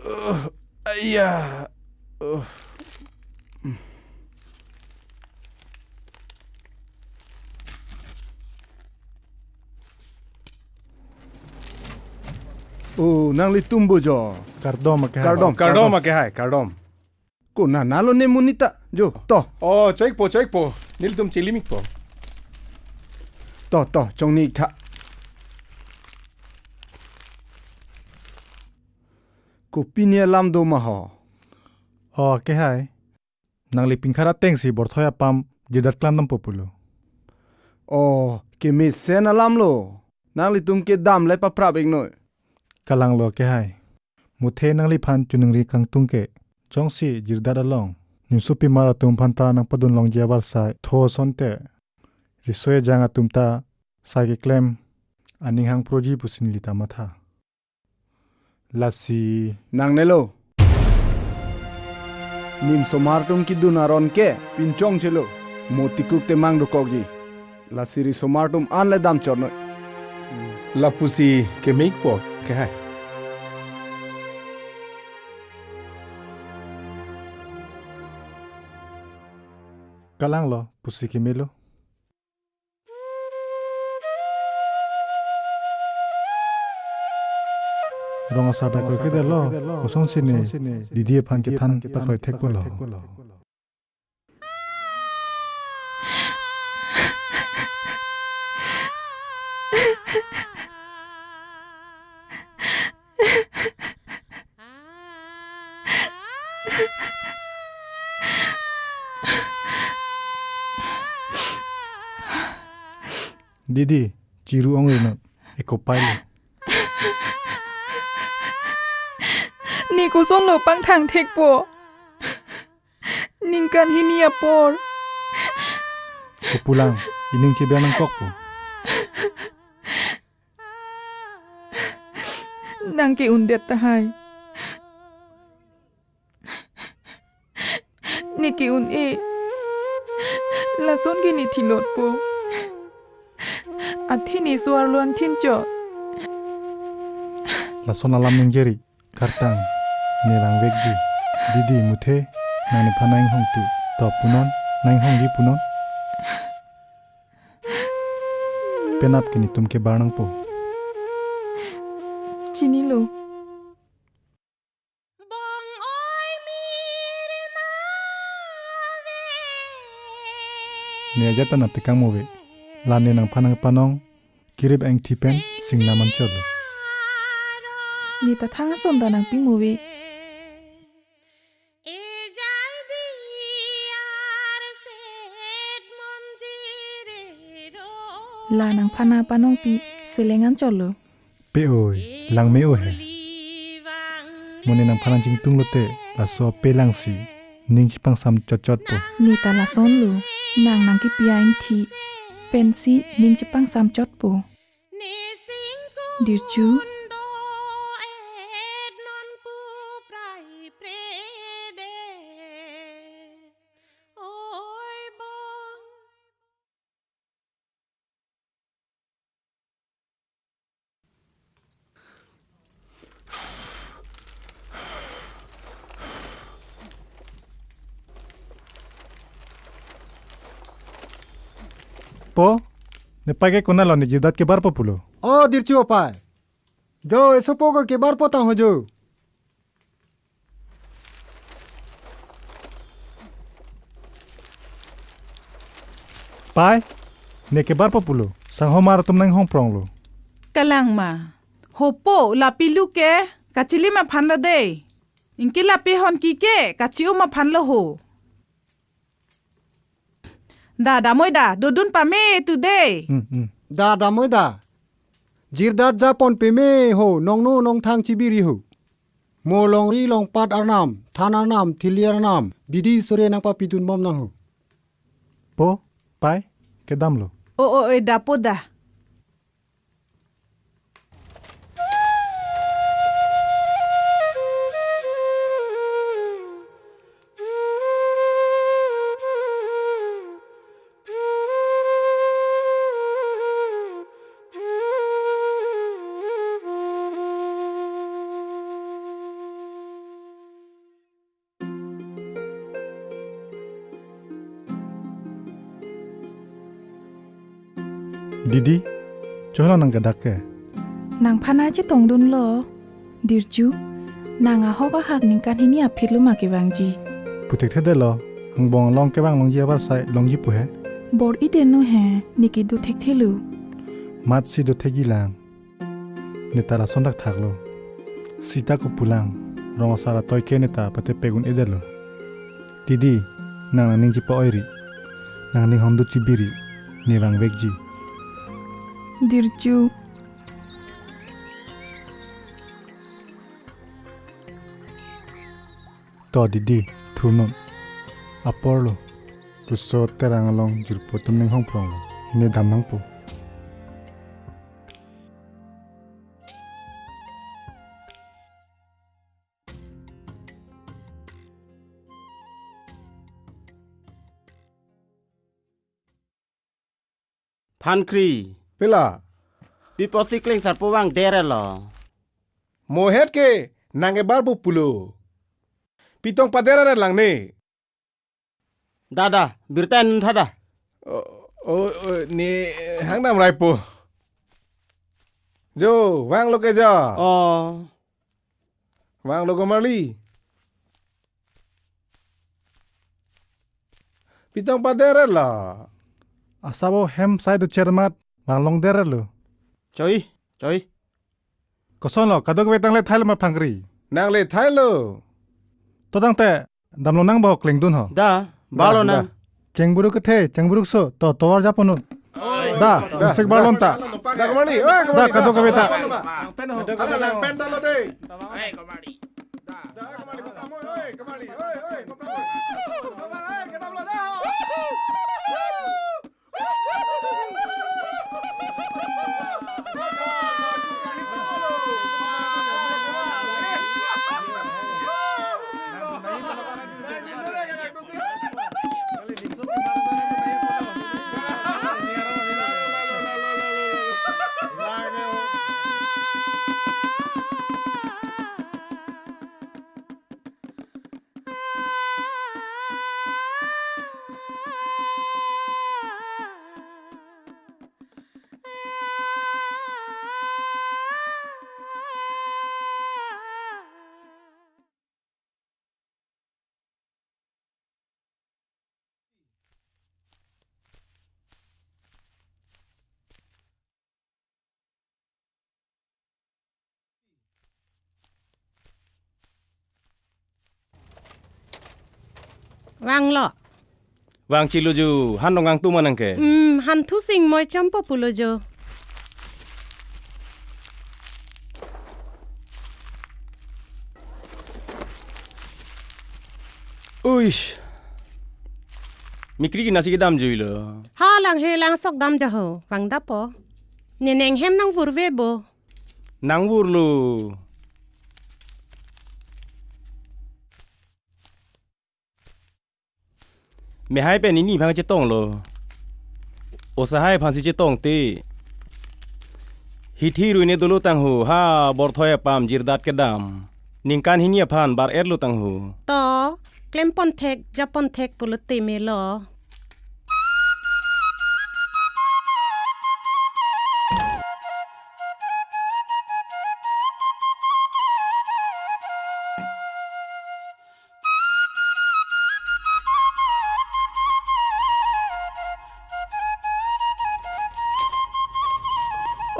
Uh, aya. Uh. Oh, nanglitum bo jo. Kardom akehai. Kardom, kardom, kardom akehai, kardom. Konat nalo ne monit ta, jo, to. Oh, choi-ikpo, choi-ikpo. Nelitum chilim-ikpo. To, to, chongni-iktha. Kopi ne alam do ma ho? Oh, akehai. Nangli pingkhar atengsi Borthoi apam Jirdat klemdampo pulo. Oh, kemesen alamlo. Nanglitum ke dam le paprap-iknoi. Kalanglo akehai. Muthe nangliphan choningri kangtung ke. Jongsi Jirdat along nimsopi mar atum aphan ta nangpadun longji avarsai tho asonte, riso ejang atum ta sai keklem aning hangproji pusi neli ta matha. Lasi nangnelo. Nimso mar atum kedun aron ke pinchongchelo. Mo tikuk temang dokokji. Lasi riso mar atum an le damchotnoi. Lapusi keme-ikpo akehai. Kalanglo, pusi kemelo. Rong asar ta kroikredetlo, kosonsi ne didi aphan kethan pakroi thekpo lo. Didi, chiru ongri non, eko pailo. Ne kosonlo pangthang thekpo? Ningkan hini apor. Kopulang, ining cheber nangkokpo. Nang ke-undet tahai. Ne ke-un-e. Lason ke ne thilotpo. Athe ne so-arlo an thinchot. Lason alam ningje ri. Kartang, ne rangvekji. Didi muthe, nang nephan nang-inghongtu. To punon, nang-inghongji punon. Penap ke netum kebar nangpo. Chinilo. Ne ajat ta nangtekang mo ave. La ne nangphan nangpanong kirip engthi pen singnam anchotlo. Ne ta thang ason ta nangpi mo ave. La nangphan nangpanongpi seleng anchotlo. Pe oi, lang me-o he. Mo ne nangphan nangchingtunglote, laso pe langsi ning chepangsam chotchotpo. Ne ta lasonlo, nang nangkepi a-engthi pensi ning chepangsam chotpo. Dirchu. Po, ne pai ke konatlo, ne Jirdat kebarpo pulo? O Dirchu apai. Jo, esopo ko kebarpo tang ho jo. Pai, ne kebarpo pulo, sanghomar atum nang-inghongpronglo. Kalang ma, hopo, lapi lu ke, kachilim aphan lo dei. Ingke lapi hon ki ke, kachi-um aphan lo ho. Da, damoi da, dodun pame tu de. Hmm, hmm. Da, damoi da. Jirdat japon peme ho, nongno nongthang chibiri ho. Mo longri longpat arnam, than arnam, thili arnam, bidi sore nangpapidun bom nang ho. Po, pai, kedamlo. O, o, e, da po da. Didi, chohlo nang kedak ke? Nangphan chetongdunlo. Dirju, nang ahok ahak ningkan hini aphi lo ma kevangji? Puthekthedetlo, angbong along kevang longji abar sai longji pu he. Bor-i deno he, ne kedo thekthelo. Matsi do thekji lang. Neta lason thakthaklo. Sita kopulang, rong asar atoi ke neta patepek un-edetlo. Didi, nang nangning chipa-oiri. Nangning hondut chibiri, ne vangvekji. Dirju. To didi, thunun. Aporlo. Riso terang along jirpo atum ning hongpronglo. Ne dam nangpo. Phankri. Pila? Pi apotsi klengsarpo vangderlo? Mohet ke nang ebar pu pulo. Pi tong pader aret lang ne. Da, da, birta nun tha da. O, o, o, ne hangdam raipo. Jo, vanglo ke jo. O. Vanglo Gomarli. Pi tong pader aretlo? Asabo hem sai do chermat, vang longder aretlo. Choi, choi. Kosonlo, kadokave tang le thailo ma Phankri? Nang le thailo. To tangte, damlo nang bo klengdun ho. Da, barlo nang. Chengburuk kethe, chengburuk so, to tovar japonun. Da, da, insek barlon ta. Da, Gomarli, oi, da, Gomarli, kadokave ta. Langpen ho. Ala langpen ta lo de. Oi, Gomarli. Da, da, Gomarli, patram, oi, oi, Gomarli, oi, oi, patram, oi. Oi, kedamlo da. Vanglo. Vangchelo jo, han dong kangtum ma nang ke. Hmm, han thu sing moi chompo pulo jo. Uish. Mikri kina si kedam juilo. Ha lang he lang sok dam jaho, vang dapo. Ne neng hem nangvurve bo. Nangvurlo. Mehai pen ini aphan chetonglo. Osahai aphan si chetongte. Hithi ruine dolo tangho, ha borthoi apam jirdat kedam. Ningkan hini aphan bar-etlo tangho. To, klempon thek, japon thek pulote melo.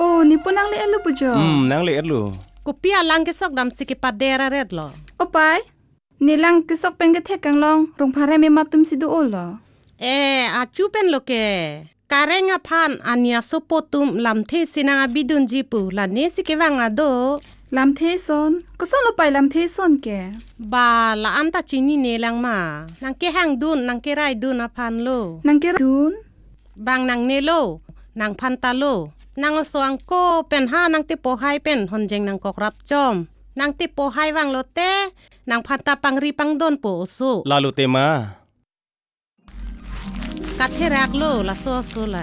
O, nepo nangle-etlo pu jo? Hmm, nangle-etlo. Kopi alang kesok damsi kepader aretlo? O pai, ne lang kesok pen kethek kanglong, rongpharem emat atum si do-olo. E, achu pen lo ke. Kareng aphan ani asopo atum lamthe si nang-abidunji pu, la ne si kevang ado. Lamthe ason? Koson lo pai lamthe ason ke? Ba, la-an ta chinine lang ma. Nang kehangdun, nang keraidun aphan lo. Nang keraidun? Bang nangne lo, nangphan ta lo. Nang oso angko pen ha nang tepo hai pen honjeng nangkok rap chom. Nang tepo hai vang lote, nangphan ta pangri pangdon po oso. Lalo te ma. Katherak lo, laso oso la.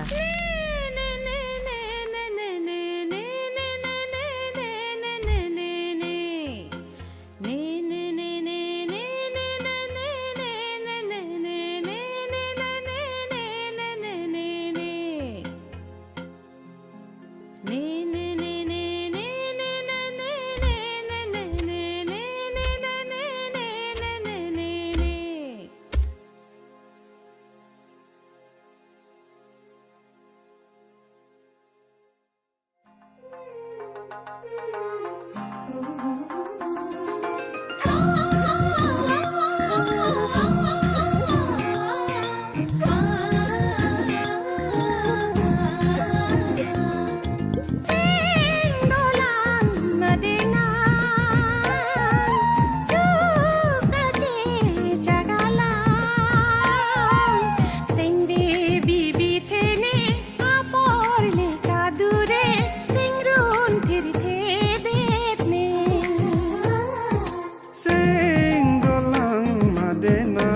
Seng dolang madena, chuka che chagalang, seng be bibi thene, apor le kadure, seng run thir the det ne. Seng dolang madena.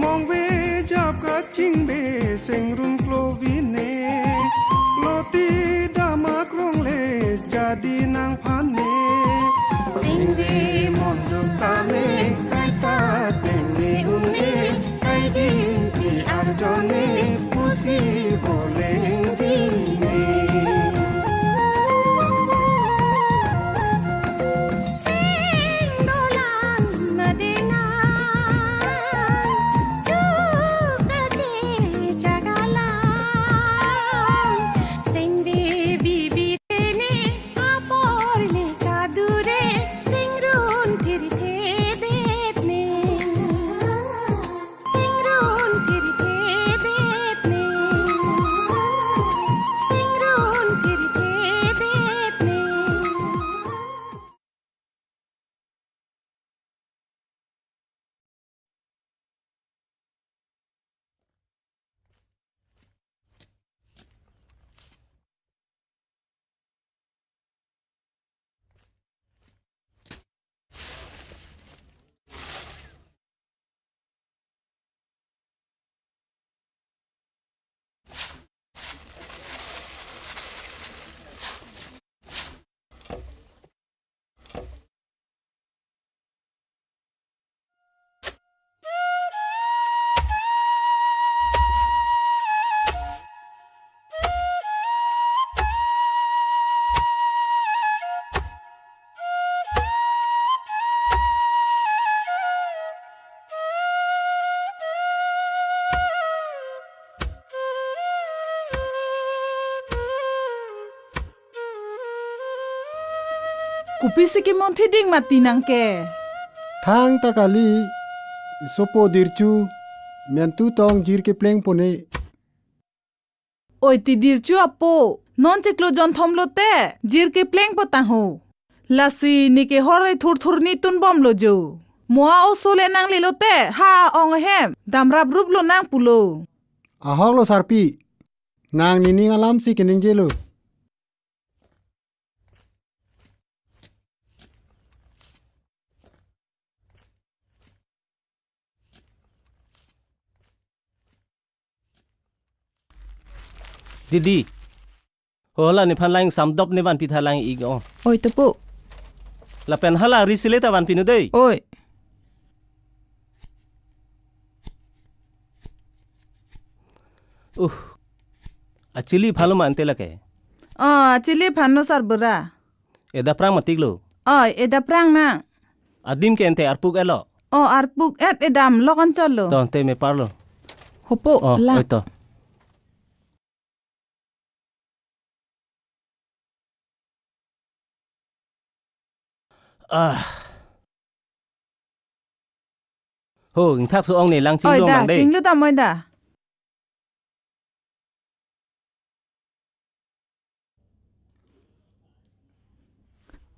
Mongve jap kachingbe seng run klovine, loti dam akrong le jadi nangphan ne. Singve monduk tame kaita teng ne un-e, kaiding ke arjon ne pusi voleng ding ne. Seng dolang madena, chuka che chagalang, seng be bibi thene, apor le kadure, seng run thir the det ne. Seng run thir the det ne. Seng run thir the det ne. Kopisi kemonthi ding mati nang ke? Thangta kali, sopo Dirchu, mentu tong jir kepleng pone. Oi ti Dirchu apo, non chiklo jonthom lote, jir kepleng potang ho. Lasi ne ke hor thur thur ni tun bom lo jo. Mo a-oso le nang le lote, ha ong ahem, damrap rup lo nang pulo. Ahok lo sarpi, nang nening alam si keningje lo. Didi. Ho, la nephan lang samdop ne vanpi tha lang ik o. Oi, topo. Lapen hala ri sile ta vanpi nu dei. Oi. Uh. Achili phalo ma ante lake. Oh, achili phano sarbura. Eda prang matik lo. Oi, eda prang na. Adim ke ante arpuk elo. Oh, arpuk et edam lokon cholo. To ante me parlo. Hopo, oh, la. Oi to. Ah. Ho, ingthak so ong ne lang. Oi chinglu da, mang dei. Chinglu dam oi da.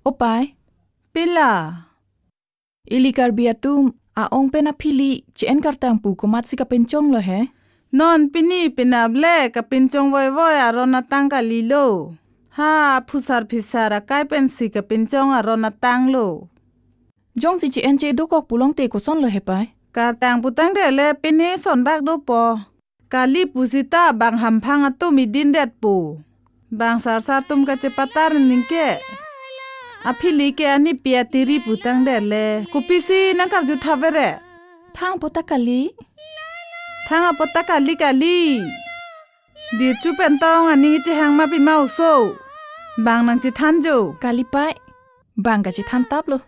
O pai. Pila. Ili Karbi atum a-ong pen aphili che-en kartang pu komatsi kapinchong lo he? Non pini penap le kapinchong voivoi aron atang kalilo. Ha, phusar phisar akai pensi kapinchong aron atang lo. Jongsi che-en che dokok pulote koson lo he pai? Kartang putangdet le pini sonbak dopo. Kali pusita bang hamphang atum idin detpo. Bang sarsar atum kachepatar ningke. Aphili ke anipi atiri putangdet le. Kopisi nangkarju thavere. Thang apot ta kali. Thang apot ta kali kali. Dirchu pen tong aning chehang ma pima oso. Bang nangchethan jo. Kali pai. Bang kachethan tap lo.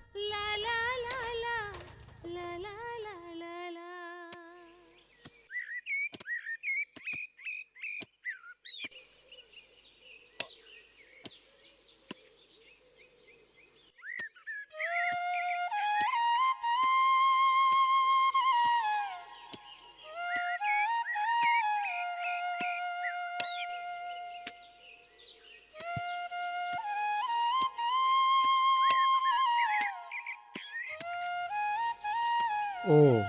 Oh,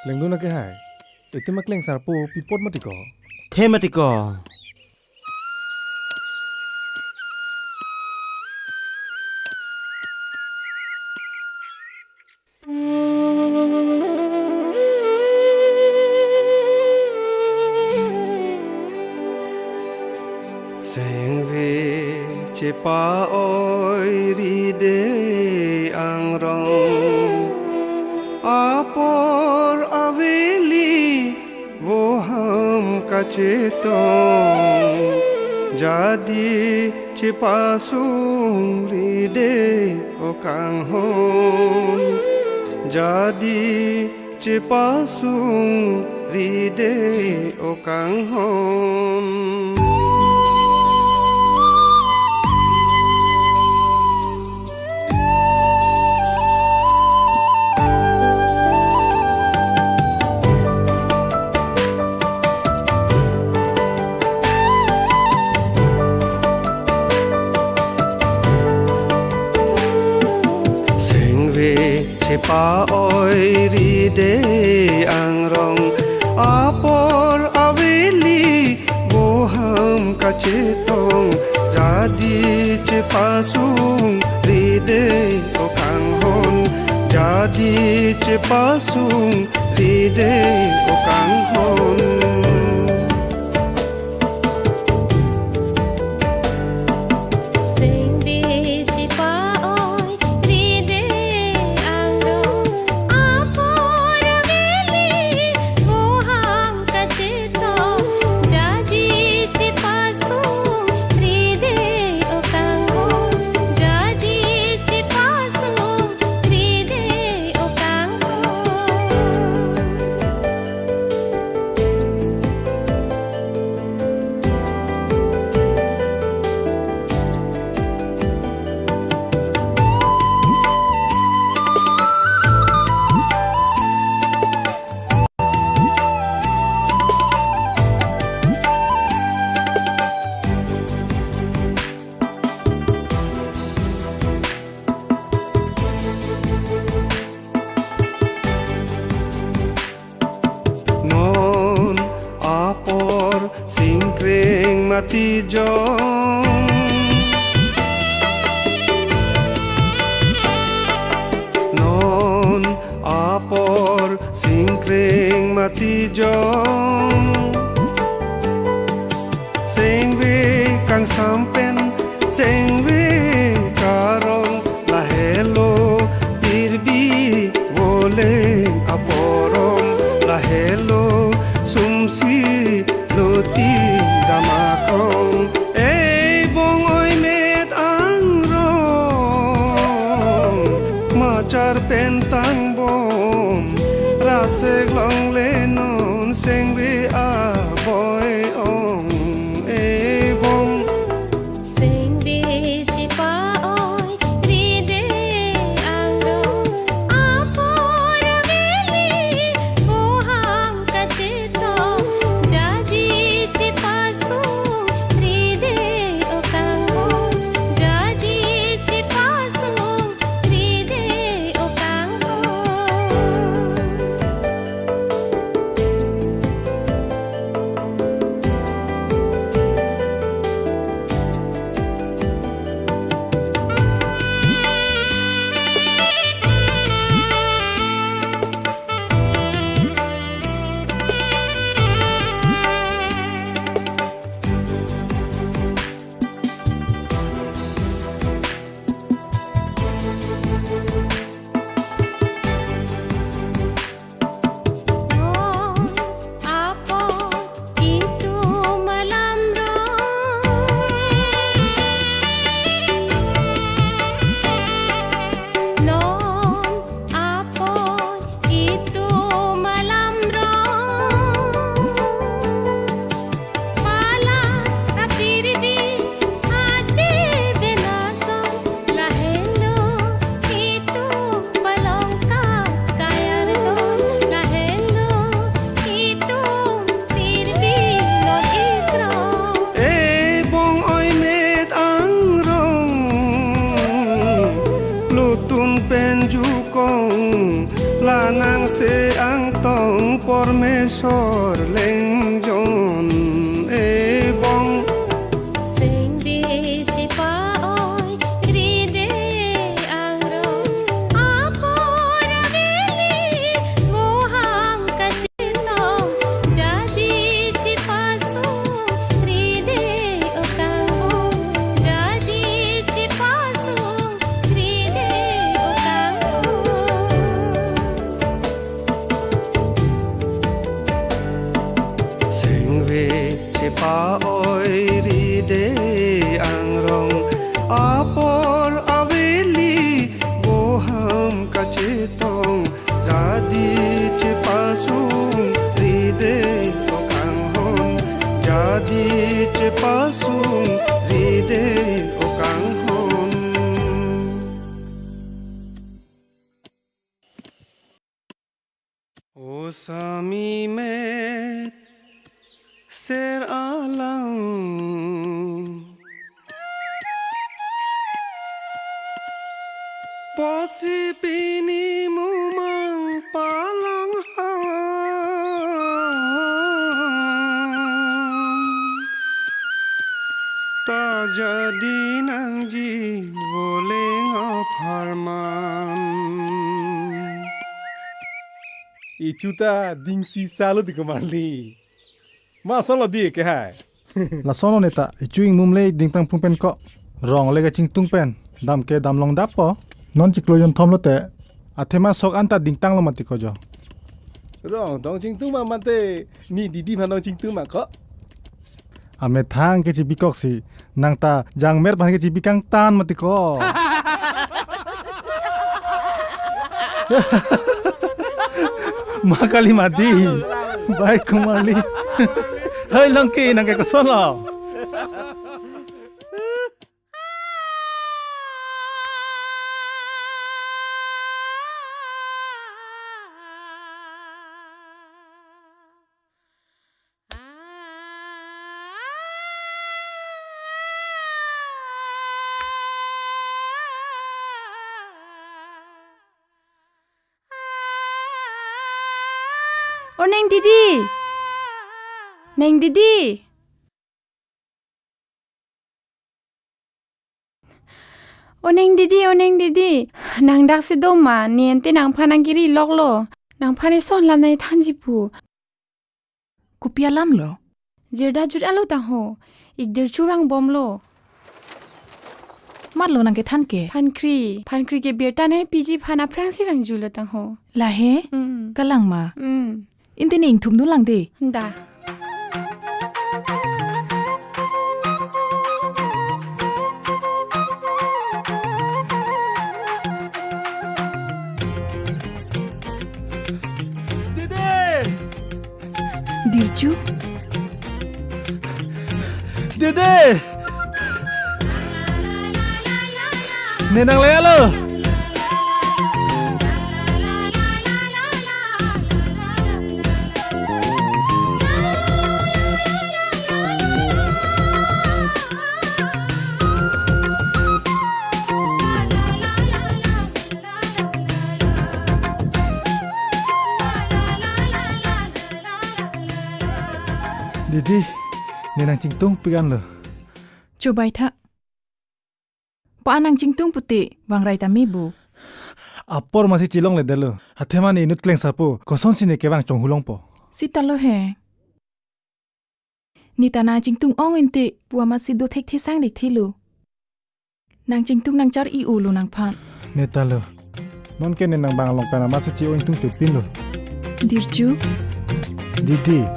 lengdun ake hai. Itum akleng sarpo pi apot mati ko. The mati ko. Sengve chepa-oi ride angrong, apor aveli voham kachetong, jadi chepasung ride o kanghon, jadi chepasung ride o kanghon. Sengve chepa-oi ride angrong, apor aveli voham kachetong, jadi chepasung ride o kanghon, jadi chepasung ride o kanghon. Sengve chepa-oi ride angrong, apor aveli voham kachetong, jadi chepasung ride o kanghon, jadi chepasung ride o kanghon. Non apor singkreng mati jong. Non apor singkreng mati jong. Sengve Sampen sengve karong lahelo, pirbi voleng aporong lahelo, sumsi luti damakong. Ei bong oi met angrong, machar pen tangbom, rasek longle non sengve aboi ong. Ei bong. Sengve chepa-oi ride angrong, apor aveli voham kachetong, jadi chepasung ride o kanghon, jadi chepasung ride o kanghon. Apot itum alam rong. Non apot itum alam rong. Pala apirbi aje benason, lahelo itum palongka kayar jon, lahelo itum pirbi non ikrong. Ei bong oi met angrong, lutun pen jukong, lanang se angtong pormesor lengjon. Ei bong. Sengve chepa-oi ride angrong, apor aveli voham kachetong, jadi chepasung ride o kanghon, jadi chepasung ride o kanghon. Sengve chepa-oi ride angrong, apor aveli voham kachetong, jadi chepasung ride o kanghon, jadi chepasung ride o kanghon. O sami met ser alang, apotsi pini mumang palang ham, ta jadi nangji voleng apharman. Ichuta dingsi salo di komarli. Ma solo di ke hai. Lason lo neta, ichu ingmum le dingtang pung pen ko. Rong le kachingtung pen, dam ke dam long dap po. Non chiklo jonthom lote. Athema sok anta dingtang lo mati ko jo. Rong dong chingtung ma mate, ni didi ma dong chingtung ma ko. Amethang ke chibikoksi, nang ta jangmer aphan ke chibikangtan mati ko. Ma kali mati. Bai komarli. Hai Longki, nang ke koson lo? O neng didi. Neng didi. O neng didi, o neng didi. Nang daksi do ma, ne ante nangphan nangkiri loklo. Nangphan eson lam nangthanji pu. Kopi alam lo? Jirda jut alo tangho. Ik Dirchu vangbomlo. Matlo nang kethan ke? Phankri. Phankri ke birta ne P G phan aphrangsi vangjulo tangho. Lahe? Mm. Kalang ma? Mm. Inte ne ingthumdun lang de. Da. Dede! Dirchu? Dede! Ne nang le alo. Dede, ne nang chingtungpik anlo. Chobai tha. Pa nang chingtung pute vangrai tame bo. Apor masi chelongledetlo. Athema ne inut kleng sapo. Kosonsi ne kevang chonghulongpo. Sitalo he. Neta nang chingtung ong inte pu amatsi do thekthe sang thekthelo. Nang chingtung nang char-i-olo nangphan. Netalo. Nonke ne nang bang along pen amatsi chi-o ingtungte pinlo. Dirchu. Dede.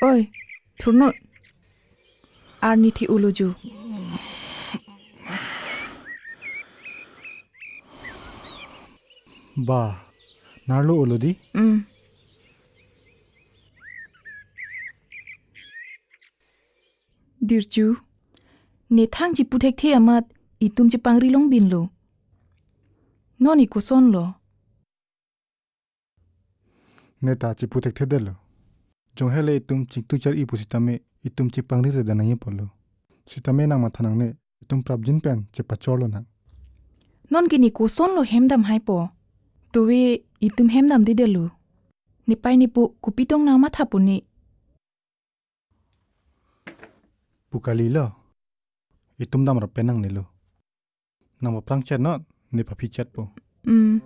Oi, thurnot. Arni thi-olo jo. Ba, nerlo-olo di? Mm. Dirchu, ne thang chipu thekthe amat itum chepangri longbinlo. Non ne kosonlo? Neta chipu thekthedetlo. Jong hele itum chingtung char-i pusitame itum chepangri redan nangji apotlo. Sitame nang matha nangne itum prapjin pen chepachorlo nang. Nonke ne kosonlo hem damhaipo. Tove itum hem damdedetlo. Nepei nepo kopi tong nang mathapo ne. Pu kalilo. Itum damrap pen nangnelo. Nang aphrang chet non, ne paphi chetpo. Mm.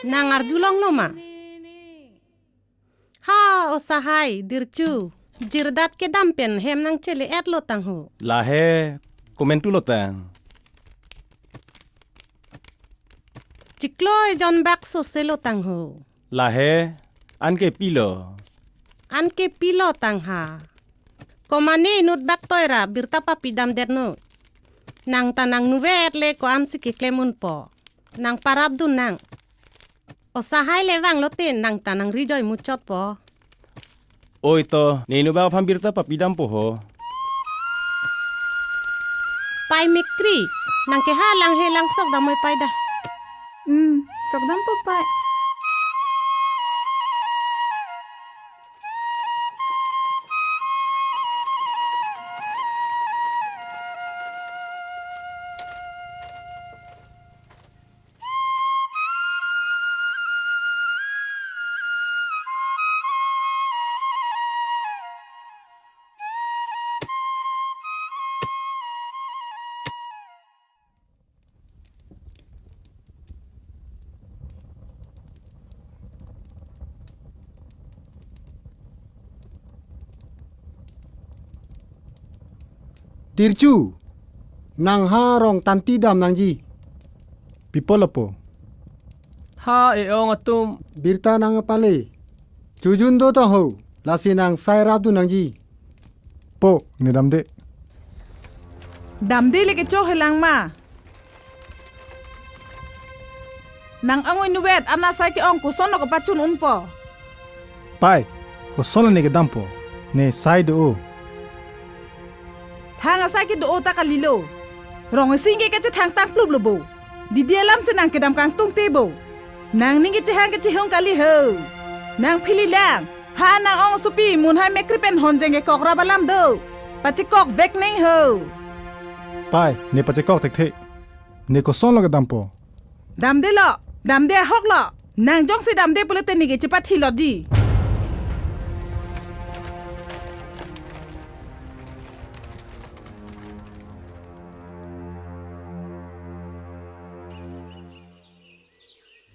Nang arjulonglo ma? Ha, o sahai, Dirchu. Jirdat kedam pen hem nangchele-etlo tangho. Lahe, komantulo tang. Chiklo ejon bak soselo tangho. Lahe, anke pilo. Anke pilo tangha. Komane inut bak toira birta papidamdetnon. Nang ta nangnuvet le ko-ansi keklem unpo. Nang parapdun nang. O sahai le vanglote nang ta nangrijoi muchotpo. Oi to, ne inut bak aphan birta papidampo ho. Pai Mekri. Nang ke ha lang he lang sok dam oi pai da. Hmm, sok dampo pai. Dirchu, nang ha Rongtanti dam nangji. Pi apot lapu? Ha e-ong atum. Birta nang pale. Chojun do ta ho, lasi nang sai rapdun nangji. Po, ne damde. Damde le kecho helang ma. Nang angoi nuvet, ana sai ke-ong kosonlo kepachun unpo. Pai, kosonlo ne kedampo, ne sai do-o. Thang asai ke do-o ta kalilo. Rong asing ke kachethang tang plup lo bo. Didi alam si nang kedam kangtung te bo. Nangning kechehang kechehung kali ho. Nang phili lang. Ha nang ong asopi Munhai Mekri pen Honjeng kekok rap alam do. Pachekok vek neng ho. Pai, ne pachekok thekthe. Ne kosonlo kedampo? Damde lo, damde ahok lo. Nang jongsi damde pulote ne ke chepathi lo di.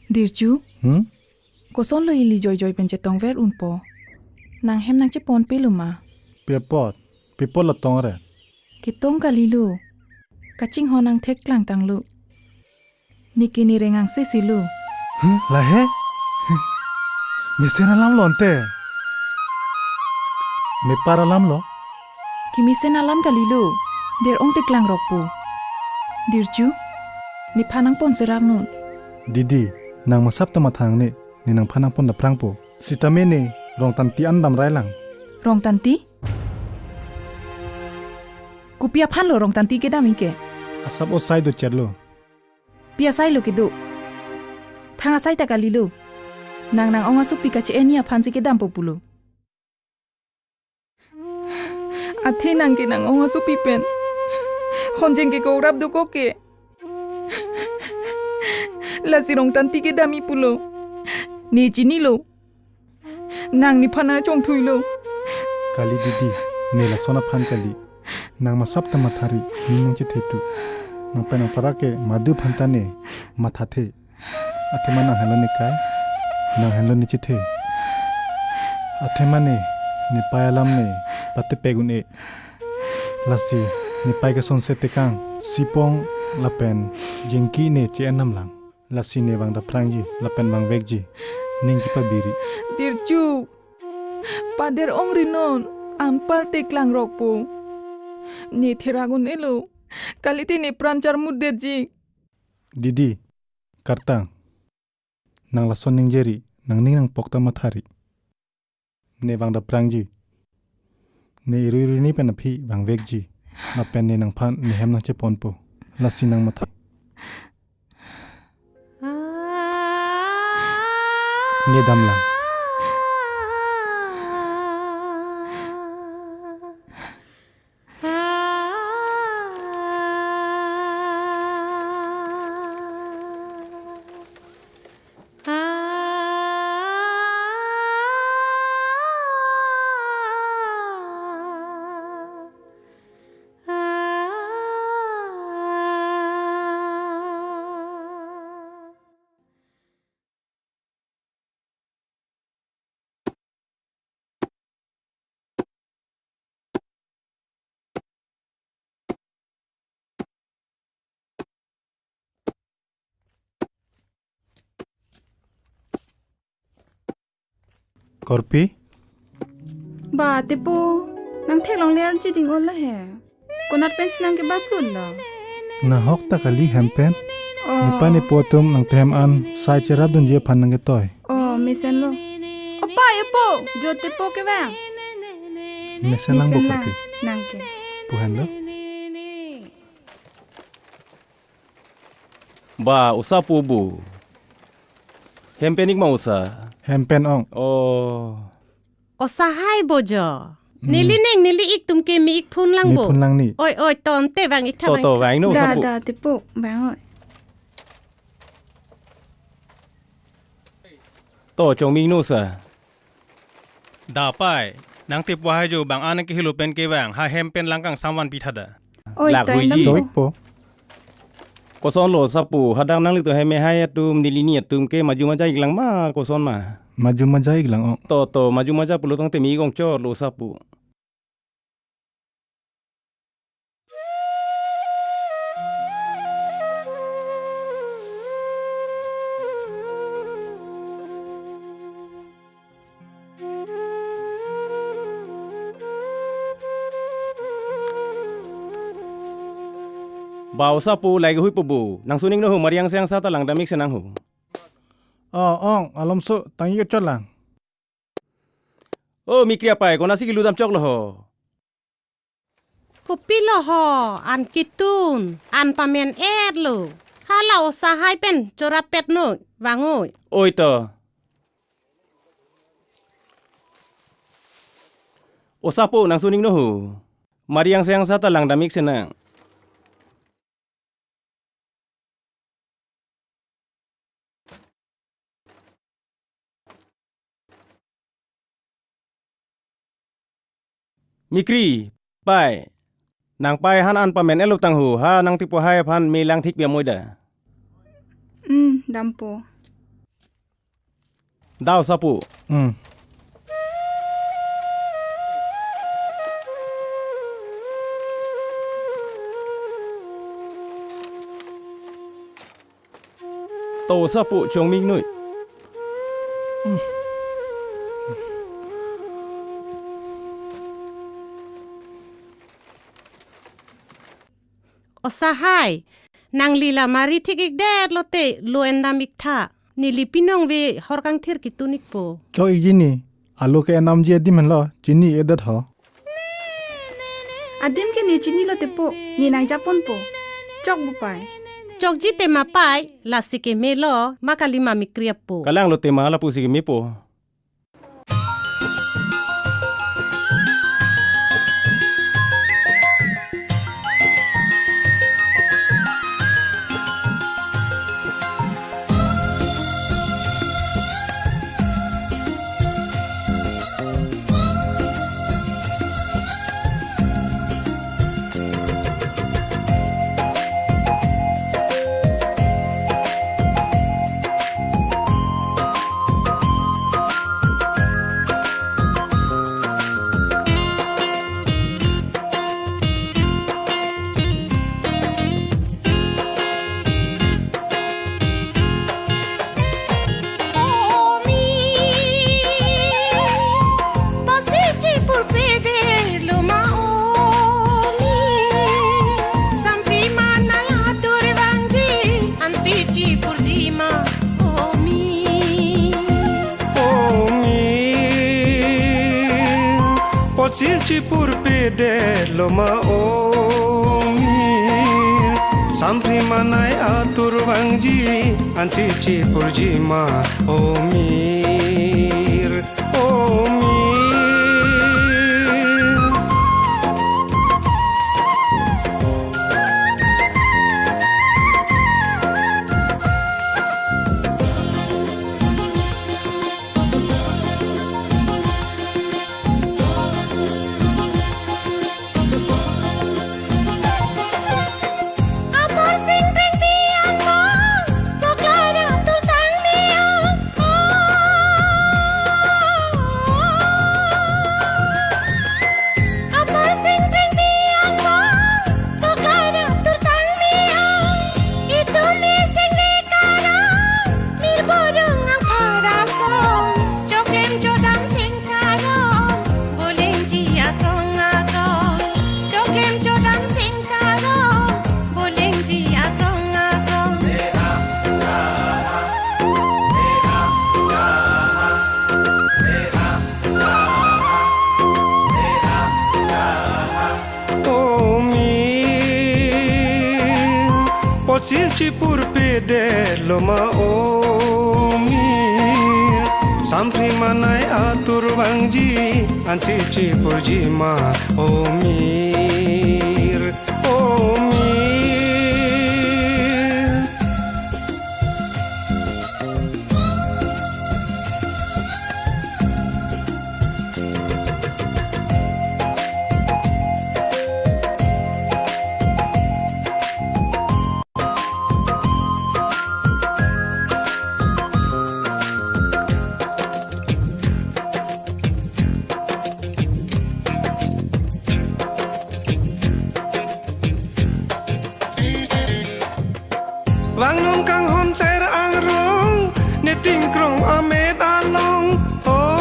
Dirchu? Hmm? Kosonlo ili joijoi pen chetongver unpo? Nang hem nangchepon pelo ma? Pi apot, pi apot lo tongre? Ketong kalilo. Kachinghon nang thek klang tanglo. Ne ke ne rengang se silo. Huh? Lahei? Huh. Mesen alam lo ante. Mepar alam lo. Kemesen alam kalilo. Der-ong te klang rokpo. Dirchu, nephan nangpon serak non. Didi, nang masap ta matha nangne, ne nangphan nangpon daphrangpo. Sitame ne Rongtanti an damrai lang. Rongtanti? Kopi aphan lo Rongtanti kedam ike? Asap asai do chetlo. Pi asai lo kedo? Thang asai ta kalilo. Nang nang ong asopi kache-eni aphan si kedampo pulo. Athe nang ke nang ong asopi pen Honjeng kekok rap dokok ke. Lasi Rongtanti kedam-i pulo. Ne chinilo. Nang nephan nangchongthuilo. Kali didi, ne lason aphan kali. Nang masap ta mathari, ne nangchethe tu. Nang pen nang para ke madu aphan ta ne mathathe. Athema nang henlo ne kai, nang henlo ne chethe. Athema ne, ne pai alam ne patepek un-e. Lasi, ne pai ke sonse tekang, sipong lapen jengki ne che-en nam lang. Lasi ne vang daphrangji, lapen vangvekji. Ning chepabiri. Dirchu, pader ong rinon, anpar te klang rokpo. Ne therak un-elo, kalite ne pran charmut detji. Didi, kartang. Nang lason ningje ri, nangning nangpok ta mathari. Ne vang daphrangji. Ne irui irui ni pen aphi vangvekji. Lapen ne nangphan ne hem nangcheponpo. Lasi nang matha. Ne dam lang. Korpi? Ba, tepo, nang theklongle arji ding-o lahe. Konat pensi nang kebar plun lo? Nahok ta kali hem pen. Oh. Nepa nepo atum nangtum hem an sai cherapdunji aphan nangketoi. Oh, mesenlo. Opa, epo, jo tepo kevang. Mesen lang bo. Mesen lang, Korpi. Nang ke. Pu henlo. Ba, osa po bo. Hem pen-ik ma osa? Hem pen ong. Oh. Osa hai bo jo. Hmm. Neli ning neli ik atum ke me-ik phun lang bo. Me-ik phun lang ni. Oi, oi, to ante vang-ik tha. To, vang-ik to, tha. Vang-ik non osa po. Da, da, tepo, vang oi. To, chongmik non osa. Da pai, nang tepo hai jo bang an nang kehelo pen kevang, ha hem pen lang kangsam vanpi tha da. Oi, lak to ruiji. Endam po. Cho-ik po. Koson lo osa po, hadak nanglitum hem me hai atum, neli ni atum ke maju maja-ik lang ma, koson ma? Maju maja-ik lang ong. To, to, maju maja pulo tangte me-ik ong chot lo osa po. Ba osa po, lahai hui po bo. Nangsuning non ho, Mari angse angsa ta langdam-ik si nang ho. Oh, ong, alomso, tang-ik chot lang. O Mikri apai, konatsi keludam choklo ho? Kopilo ho, an ketun, an pamen-et lo. Hala osa hai pen chorapet non, vang oi. Oi to. Osa po, nangsuning non ho. Mari angse angsa ta langdam-ik si nang. Mikri, pai. Nang pai han an pamen-et lo tang ho, ha nang tepo hai aphan me lang thik piam oi da. Hmm, dampo. Da osa po. Hmm. To osa po, chongmik noi. Hmm. Osa hai, nangli la Mari thik-ikdet lote lo endam-ik tha. Neli pinong ve hor kangthir ketun-ik po. Chok-ikji ni, alo ke endamji adim henlo, chini-edet ho. Adim ke ne chinilo tepo, ne nangjaponpo. Chok bo pai. Chokji tema pai, lasi keme lo, ma kali ma Mikri apo. Kalang lo tema, lapusi keme po. O mir, posi chipurpedet lo ma o mir. Samphri manai atur vangji, ansi chipurji ma o mir. O mir. Apotsi chipurpedetlo ma o mir, Sampri Manai atur vangji, ansi chipurji ma o mir, o mir. Vangnon kanghon ser angrong, ne tingkrong amet along. Oh.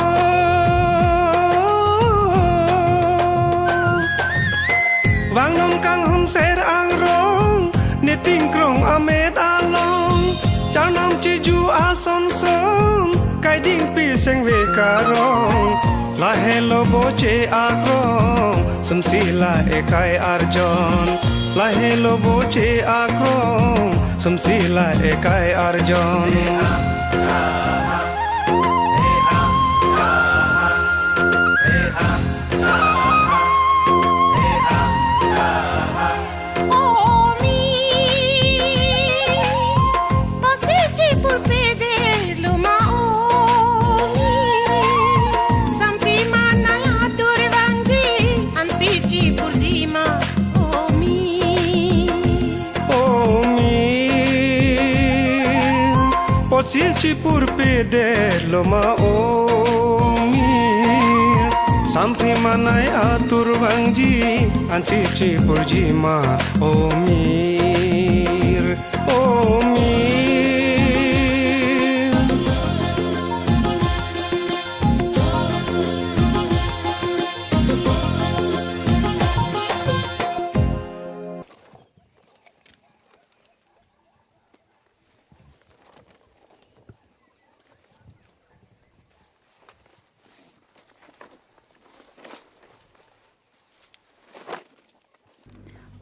Vangnon kanghon ser angrong, ne tingkrong amet along. Charnam chiju ason son, kaidingpi sengve karong. Lahelo boche akrong, sumsi la ekai arjon. Lahelo boche akrong, sumsi la ekai arjon. O mir, apotsi chipurpedetlo ma o mir. Sampri Manai atur vangji, ansi chipurji ma o mir. O mir, apotsi chipurpedetlo ma o mir. Sampri Manai atur vangji, ansi chipurji ma o mir, o mir.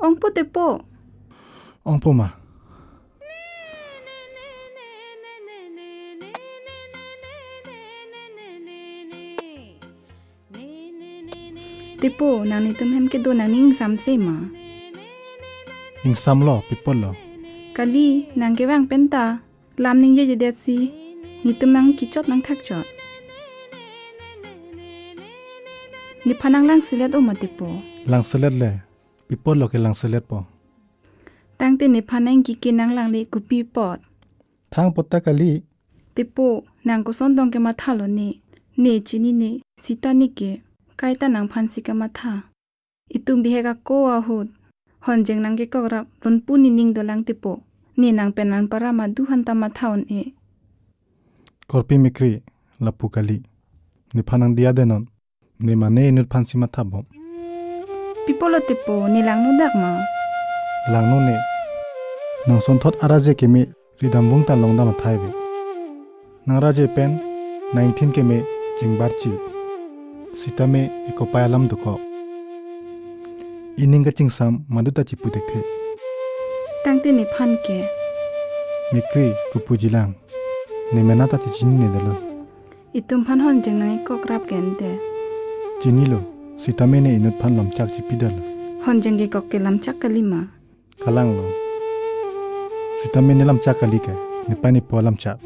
Ongpo tepo. Ongpo ma. Tepo, nang netum hem kedo nangning ingsamse ma? Ingsamlo, pi apotlo? Kali, nang kevang penta lam ningjejedetsi netum nang kichot nangthakchot. Nephan nang langselet o ma tepo? Langselet le, pi apotlo ke langseletpo? Tangte nephan nang kike nanglangle kopi apot? Thang apot ta kali. Tepo, nang koson tong kemathalo ne? Ne chinine, sita ne ke kaita nangphansi kematha. Itum bihek ako ahut honjeng nangkekokrap lonpu nening dolang tepo. Ne nangpen nangpara madu aphanta matha un-e. Korpi Mekri, lapu kali. Nephan nang diya denon. Ne mane inut aphansi mathabom. Pi apotlo tepo, ne langno dak ma? Langno ne. Nang sonthot araje keme ridam vungtan longdam athai ave. Nang raje pen nang ingthin keme chingbarchi. Sitame ekopai alam dokok. Ining kachingsam maduta chipu thekthe. Tangte nephan ke? Mekri, kopuji lang. Ne mena ta te chininedetlo. Itum aphan honjeng nangkekokrap ke ante. Chinilo, sitame ne inut aphan lamchak chipidetlo. Honjeng kekok ke lamchak kali ma? Kalanglo. Sitame ne lamchak kali ke, nepei nepo alamchak.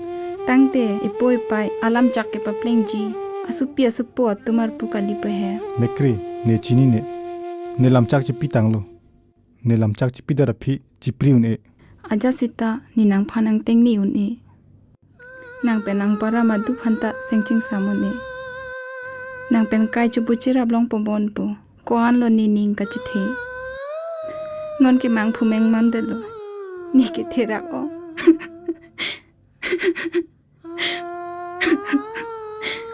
Tangte epo epei alamchak kepaplengji asopi asopo atum arpu kali pehe. Mekri, ne chinine. Ne lamchak chipitanglo. Ne lamchak chipidet aphi chipri un-e. Ajat sita ne nangphan nangtengne un-e. Nangpen nangpara madu aphanta sengchingsam un-e. Nangpen kai chupu chirap longpo bonpo. Ko-anlo nening kachethe. Non ke mangphu mengmandetlo. Ne ke therak o.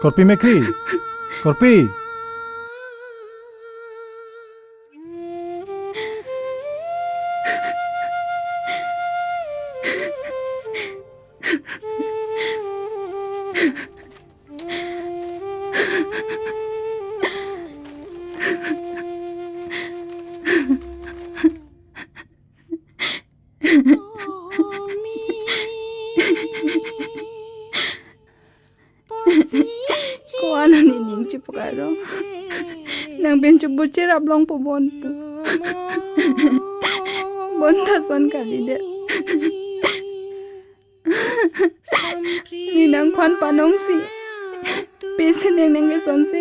Korpi Mekri. Korpi. Pen chubu cherap longpo bon pu. Bonta son kalidet. Ne nangphan panongsi pisi neng neng ke sonsi.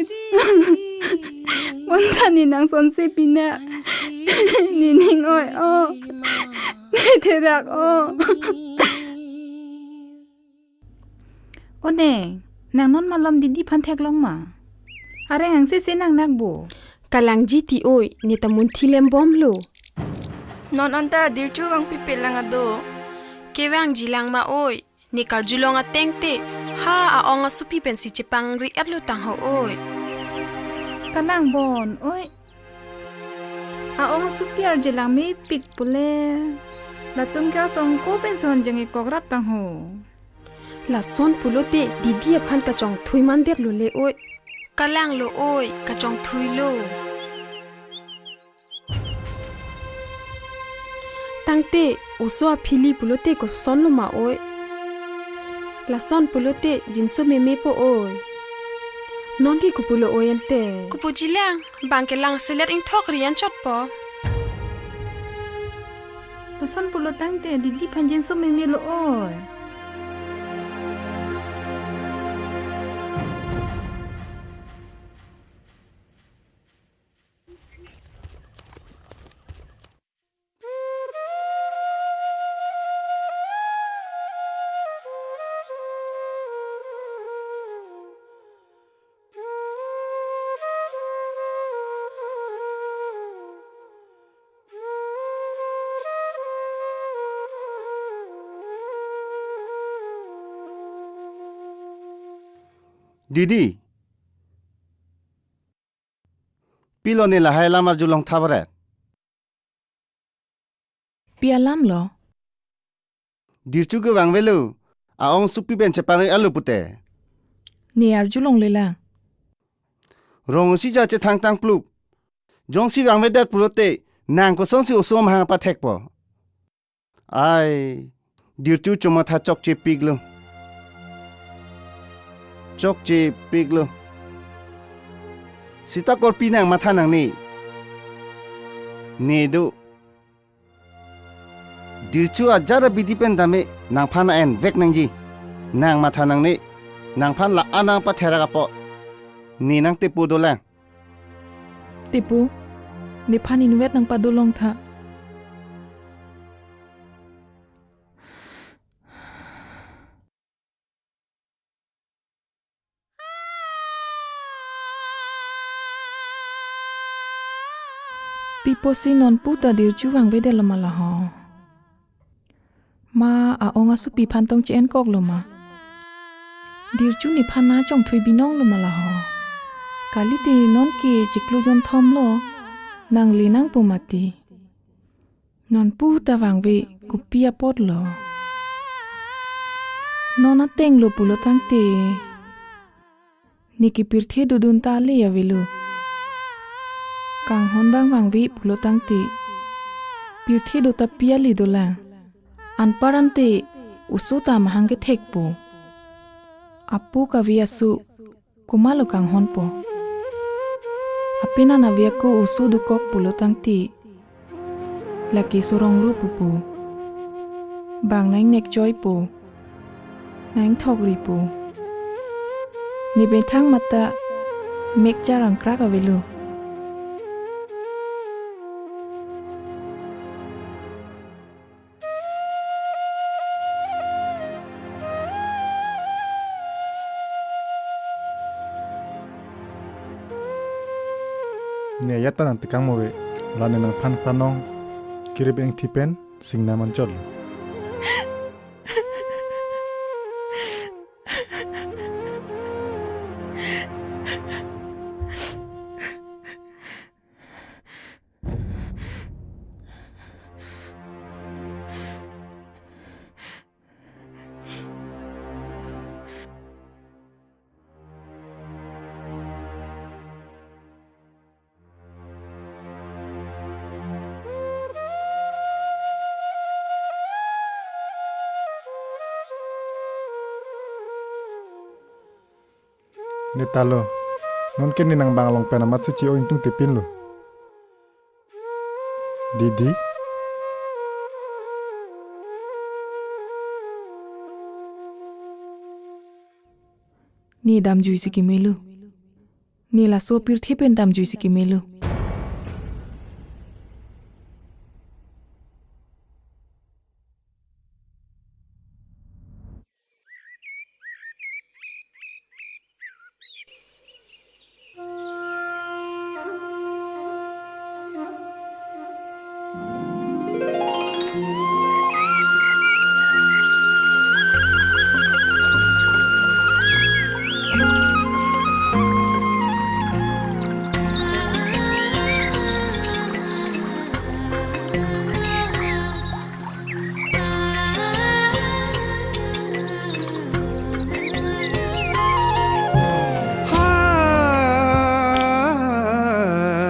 Bonta ne nang sonsi pina. Ne ning oi o. Ne therak o. O neng, nang non malom didi aphan theklong ma? Areng angse se nang nakbo. Kalangji ti oi, ne ta munthi lembomlo. Non anta Dirchu vangpipe lang ado. Kevangji lang ma oi, ne karjulong ateng te, ha a-ong asupi pensi chepangri-etlo tangho oi. Kalang bon oi. A-ong asupi arje lang mepik pule. Latum ke asong ko penson jeng ikok rap tangho. Lason pulote didi aphan kachongthui mandetlo le oi. Kalanglo oi, kachongthuilo. Tangte oso aphili pulote kosonlo ma oi. Lason pulote jinso memepo oi. Nonke kopulo oi ante. Kopuji lang, bang ke lang selet ingthok rian chotpo. Lason pulo tangte didi aphan jinso memelo oi. Didi, pilo ne lahai alam arjulong tha baret? Pi alamlo? Dirchu ke vangvelo, a-ong asupi pen chepangri-etlo pute. Ne arjulongle lang. Rong isi ja chethang tangplup. Jongsi vangvedet pulote, nang kosonsi oso amahang pathekpo. Ai, Dirchu chomatha chokchepiklo. Chokchepiklo. Sita korpi nang matha nangne? Ne do. Dirchu ajat abidi pen tame nangphan envek nangji. Nang matha nangne. Nangphan la-an nangpatherak apot ne nangtepo dolang. Tepo, nephan inutvet nangpadolong tha. Pi apotsi nonpu ta Dirchu vangvedetlo ma laho? Ma a-ong asupi aphan tong che-enkoklo ma? Dirchu nephan nangchongthui binonglo ma laho? Kalite nonke chiklo jonthomlo, nangle nangpo mati. Nonpu ta vangve kopi apotlo? Non atenglo pulo tangte, ne ke pirthe dodun ta ale avelo. Kanghon bang vangve pulo tangte, pirthe do ta pi ale dolang? Anpar ante oso ta amahang kethekpo. Apo kave aso komatlo kanghonpo? Apenan ave ako oso dokok pulo tangte, lake sorong ro pupo. Bang nang-ingnek choipo, nang-ingthok ripo. Ne methang mata mek charangkrak avelo. Ne ajat ta nangtekang mo ave, la ne nangphan panong, kirip engthi pen singna manchotlo. Neta lo. Non ke ne nangbang along pen amatsi che-o ingtungte pinlo. Didi. Ne damjuisi kemelo. Ne laso pirthe pen damjuisi kemelo.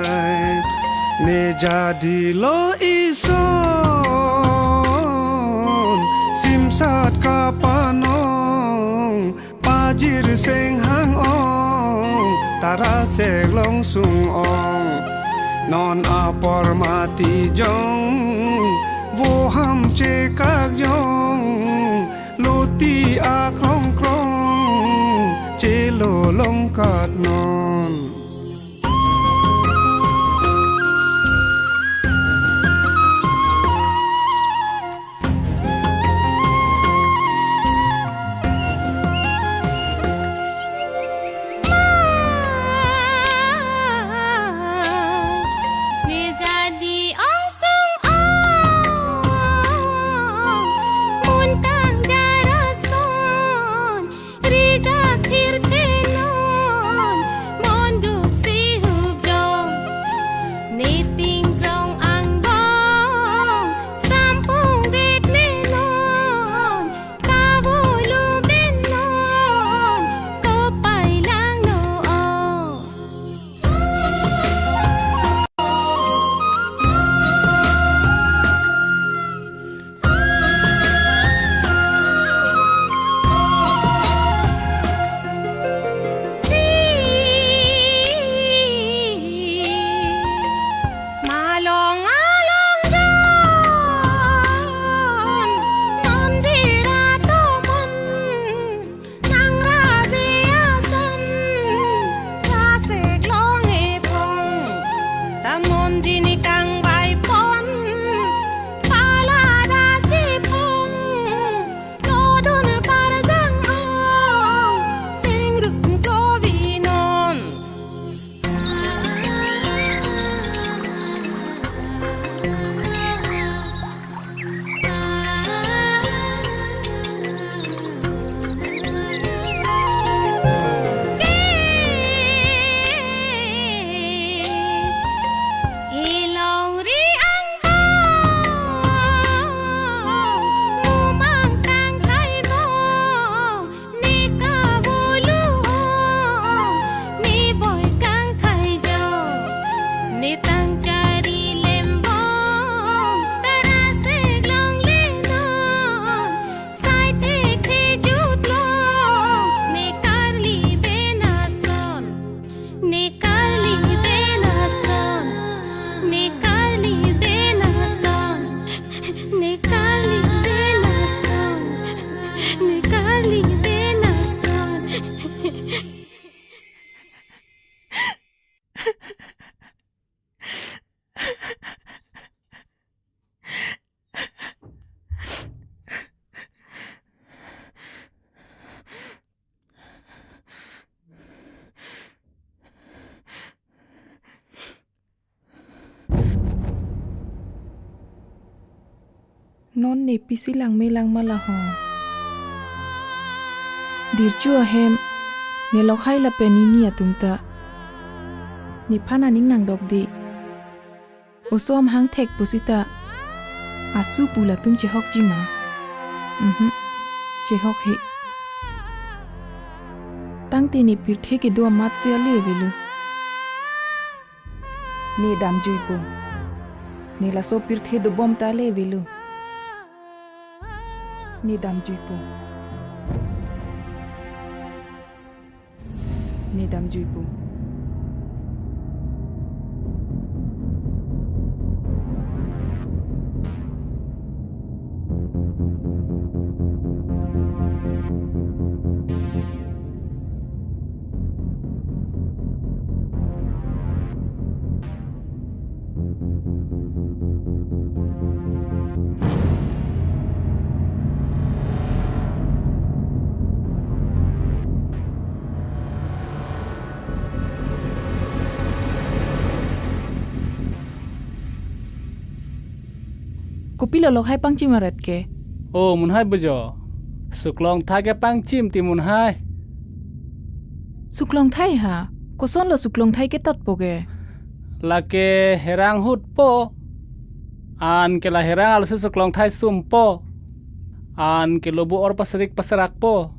Hai, ne jadi lo ison, simsat kapanong, pajir seng hang-ong, tarasek longsung ong. Non apor mati jong, voham chekak jong, loti akrong krong, chelolong kat non. Ne jadi angsong ong, muntang jarason, rijak thirthe non, monduk si hup jong. Ne ting krong angbong, sampung vet ne non, kavolu ben non, kopai langno ong. Malong along jan, non jira tomon, nang raji ason, rasek long epong, tamon jini kang bai pon, pala raji pong, lodun parjang ong, sing ruk klovi non. Elongri angbong, mumang tang thaibong, ne kavolu ong, ne boi kang thai jong, ne tang chari lembong, tarasek longle non, sai thekthe jutlong, ne karli ben ason. Ne karli ben ason, ne karli ben ason, ne karli ben ason, ne karli ben ason. Non ne pisi langme lang ma la ho. Dirchu ahem, ne lokhai lapen nini atum ta nephan aning nangdokde. Oso amahang thek pusita asu pu latum chehokji ma? Mhm, chehok he. Tangte ne pirthe kedo amatsi ale avelo. Ne damjuipo. Ne laso pirthe dobom ta ale avelo. Ne damjuipo. Ne damjuipo. Kopilo lokhai pangchim aret ke? O, munhai bojo. Suklongthai kepangchim ti munhai. Suklongthai ha? Kosonlo suklongthai ketatpo ke? Lake herang ahutpo. Anke la herang alosi suklongthai sumpo. Anke lobo or paserik paserakpo.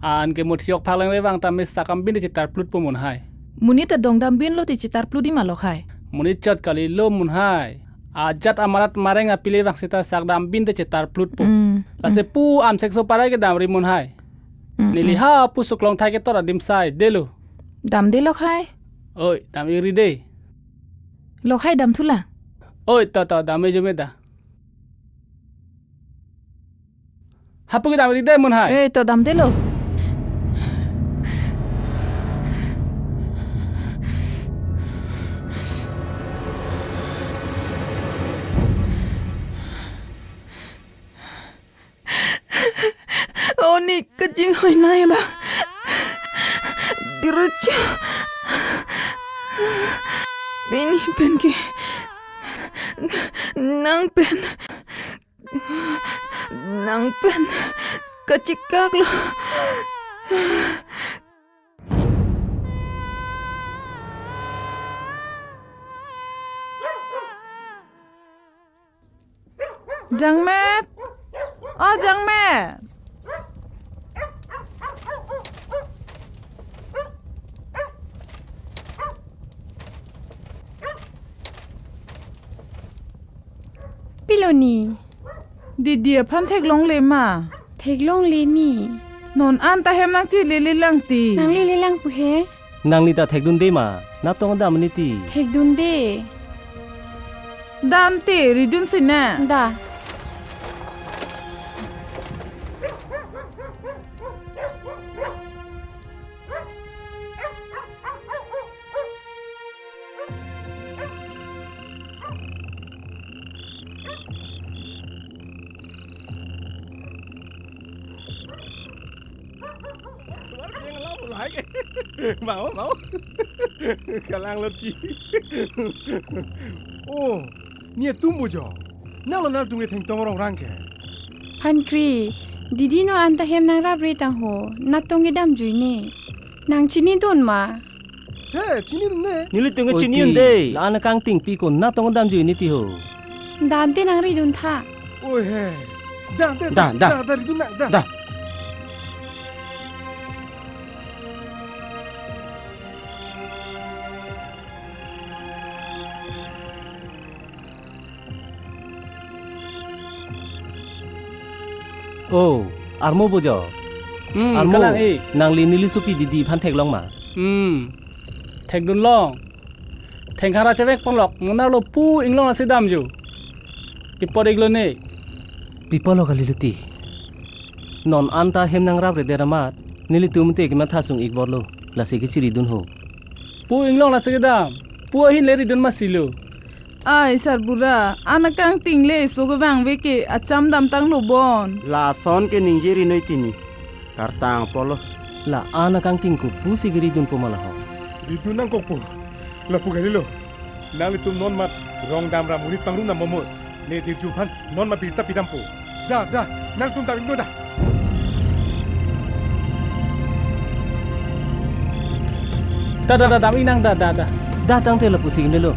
Anke muthi-ok phak langle vang tame sakam bin de chetarplutpo munhai. Monit adong dam binlo ti chetarplut di ma lokhai? Monit chot kalilo munhai. Ajat amarat mareng apile vang seta sak dam bin de chetarplutpo. Mm, Lasi mm. Pu Amsek so parai kedamri munhai. Mm, Neli mm. Ha pu suklongthai ketot adim sai delo. Damde lokhai. Oi, dam-ikri de. Lokhai damthulang. Oi, to, to, dam-ik jume da. Ha pu kedamri de munhai. Eh, to damdelo. Oni kachinghoi nai ba. Dircho. Pini pen ke. Nang pen. Nang pen. Kachikaklo. Jangmet. O Jangmet. Pilo ni? Didi aphan theklongle ma? Theklongle ni. Non anta hem nangchilele lang ti. Nanglele lang pu he. Nangli ta thekdunde ma? Natong dam ni ti. Thekdunde. Dante ridun sine. Da. Mau, mau. Kalang loti. Oh, ni atum bojo. Nanglo nangtum ke thengtong rongrang ke. Phankri, didi non anta hem nangrapre tang ho, natong kedamjui ne. Nangchinidun ma? He, chinidunde. Nelitum ke Oi, chini ti. Unde. La-an akangting pi ko natong damjui ne ti ho. Dante nangridun tha. Oi he. Dante, Da, da, da. Da, da, ridun nang, da. Da. Oh, armo bojo. Hmm, Armo, kalang-ik. Nangli neli sopi didi aphan theklong ma? Hmm, thekdunlong. Thengkhara chevek ponlok, munar lo pu inglong asi damju. Pi apot-iklo ne. Pi apotlo kali loti. Non anta hem nangrapre det amat, nelitum te kematha sung-ik bor lo, lasi kechiridun ho. Pu inglong lasi kedam, pu ahin le ridun masi lo. Ai, sarbura, an akangting le so kevangve ke acham damtanglo bon. Lason ke ningje ri noi tini. Kartang polo. La-an akangting ko pusi keridunpo ma la ho. Ridun nangkokpo. Lapu kalilo. Nanglitum non mat rong damra murit pangrum nang bomoi. Ne Dirju aphan non mat birta pidampo. Da, da, nangtum dam-iknon da. Da, da, da, dam-ik nang da, da, da. Da tangte lapusi kemelo.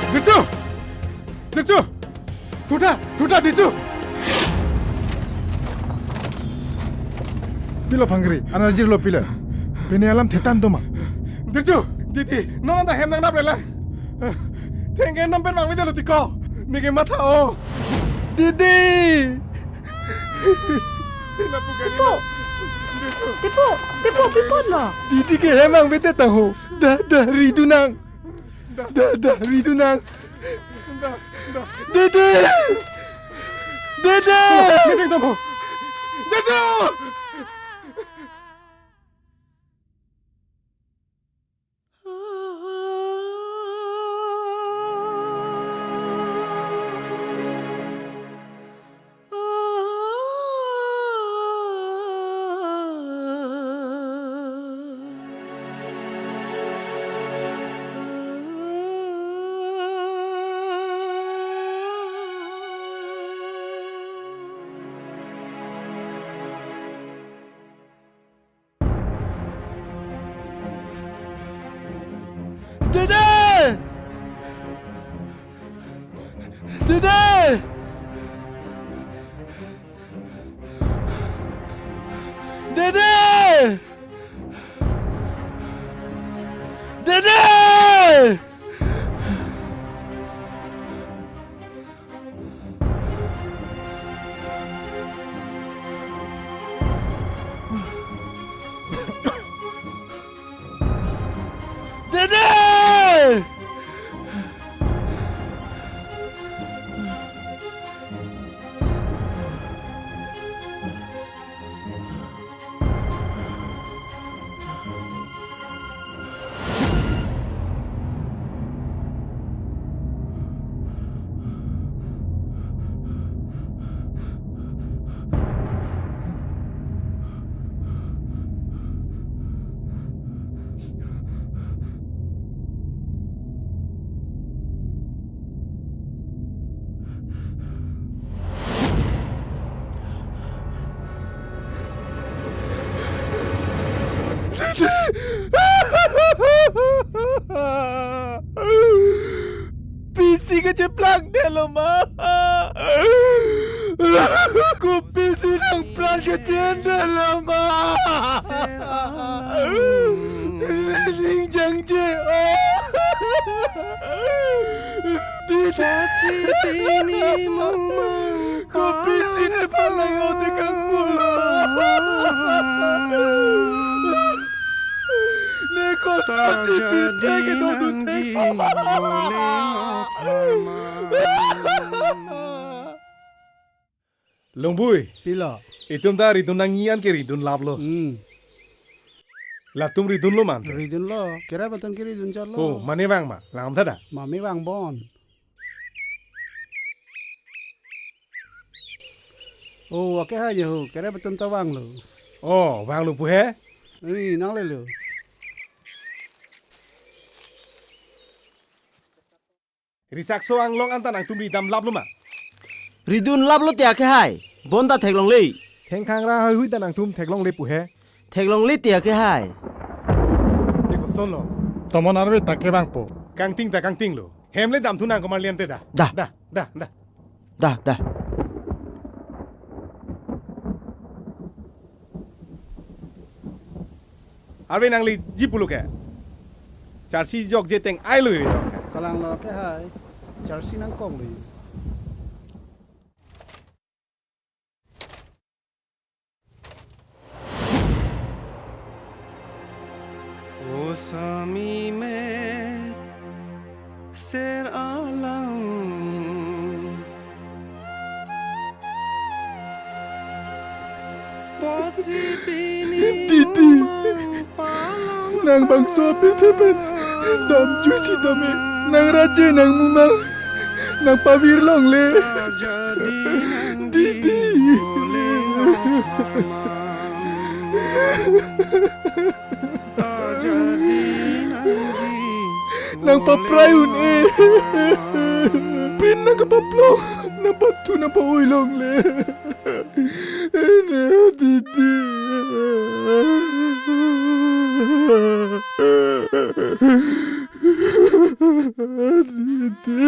Dirchu! Dirchu! Thutha! Thutha, Dirchu! Pilo Phankri, an arjirlo pilo. Pini alam thetan do ma? Dirchu! Didi, non anta hem nangrapre lang. Thengke non pen vangvedetlo ti ko. Ne kematha o. Didi! Lapu kali Tipo! Lo. Dirchu! Tipo! Tipo! Pi apotlo? Didi ke hem vangvedet tang ho. Da, da, ridun nang. Da, da, ridun nang. Da, da. Didi! Didi! Didi, tamo. Dirchu! Dede! Dede! Dede! Dede! Dede! Pisi kacheplang delo ma. Kopisi nangplang kachinden delo ma. Ning jangje. Didi. Pasi pini mama. Kopisi nephan lang ote kangpulo. Ne kosa si pirthe ke dodu the. Longbui. Pilo. Itum ta ridun nangji an ke ridun laplo. Hmm. Latum ridunlo mante. Ridunlo. Kere atum ke ridun chotlo. Oh, mane vang ma. Lam thada. Mame vangbom. Oh, akehai je ho. Kere atum ta vanglo. Oh, vanglo pu he? Ini nanglelo. Risakso anglong anta nangtum ridam laplo ma? Ridun laplo te akehai. Bonta theklongle. Thengkhangra heihui ta nangtum theklongle pu he? Theklongle te akehai. Te kosonlo? Tomon arve ta kevangpo. Kangting ta kangtinglo. Hem le damthu nang komarlian te da. Da. Da, da, da. Da, da. Arve nangli ji pulo ke. Charsi jokje teng ai lo yo. Kalanglo akehai. Charsi nangkoklo yo. O sami met ser alang. Potsi pini Didi. Umang palang. Nang bangso pirthe pen damjuisi tame nang raje nang mumang nang pavir longle. Didi. Nang paprai un-e. Pin nang kapaplong. Nang pathu nang pa-oi longle. Ene, Didi. Didi.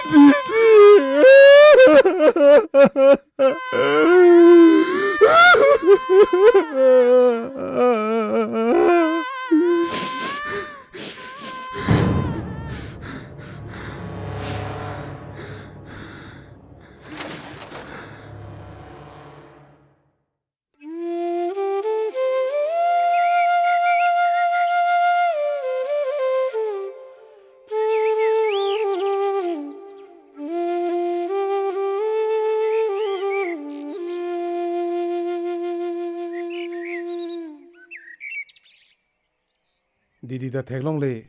Didi. Didi ta theklongle.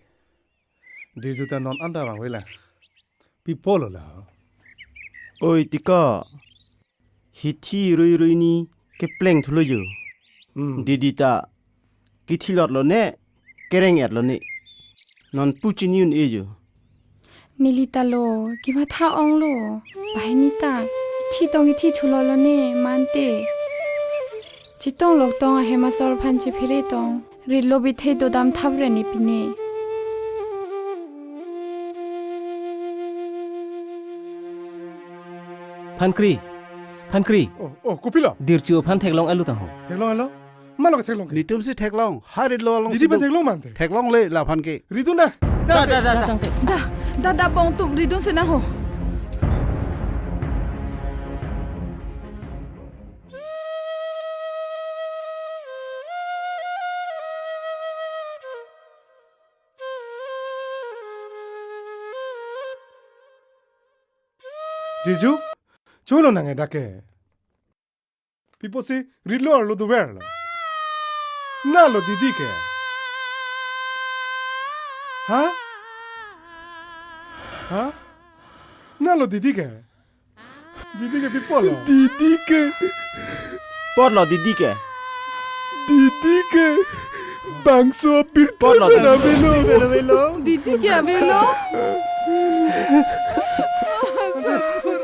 Didi ta non anta vangve la. Pi pulo la. Oi Tika. Hithi rui rui ni kepleng thulo jo. Hmm. Didi ta kithilot lone, kereng-et lone. Non pu chini un-e jo. Neli ta lo, kematha onglo. Banghini ta, hithi tong hithi thulo lone, mante. Chetong lok tong ahem asor aphan chephere tong. Ritlo bithe dodam thap re ne pine. Phankri. Phankri. Oh, oh, kopilo? Dirchu aphan theklong alo tangho. Theklong alo? Malo ke theklong ke? Netum si theklong. Ha ritlo along. Didi si phan do. Theklong mante. Theklongle laphan ke. Ridun da. Da, da, da, da. Da, da, da, bong tum ridun si nangho. Jeju, cholo nang edak ke. Pi apotsi ritlo arlo doverlo. Nalo didi ke. Ha? Ha? Nalo didi ke. Didi ke pi apotlo? Didi ke. Apotlo didi ke. Didi ke. Bangso apirthe. Apotlo pen didi. Avelo. Didi ke avelo.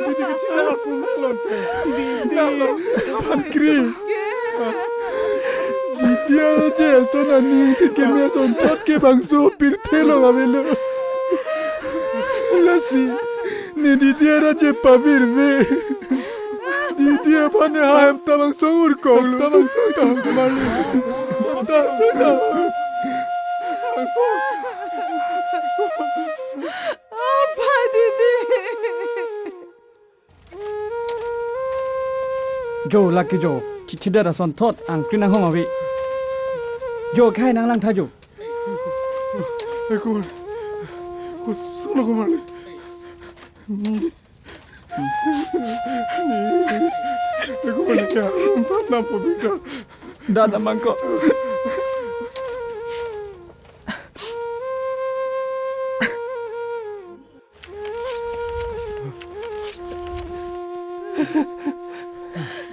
Didi ke chita la pun lonte. Didi. Phankri. Didi ara je ason aning thik keme asonthot ke bangso apirthe along avelo. Lasi ne didi ara je pavirve. Didi aphan ne ha hem ta bangso urkong lo. Ta bangso urkong lo. Ta bangso urkong lo. Bangso. Apai didi. Jo, lake jo. Chichidet asonthot angkri nanghong ave. Jo, khai nanglang tha jo. Ekur. Kusolo kumali. Ekur ni kya? Empat enam puluh bika. Dada mangko.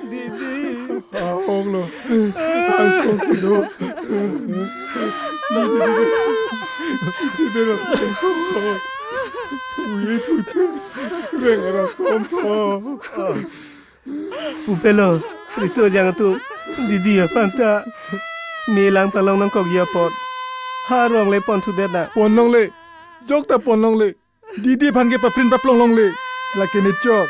Didi. Ahong lo. Angsong si do. Didi, didi. Didi, didi. Uye thuthe. Reng ara som tho. Pupelo, riso jang atum. Didi aphan ta me lang ta long nangkokji apot. Ha rong le pon thudet na. Pon longle. Jok ta pon longle. Didi aphan ke paprin paplong longle. Lake ne chok.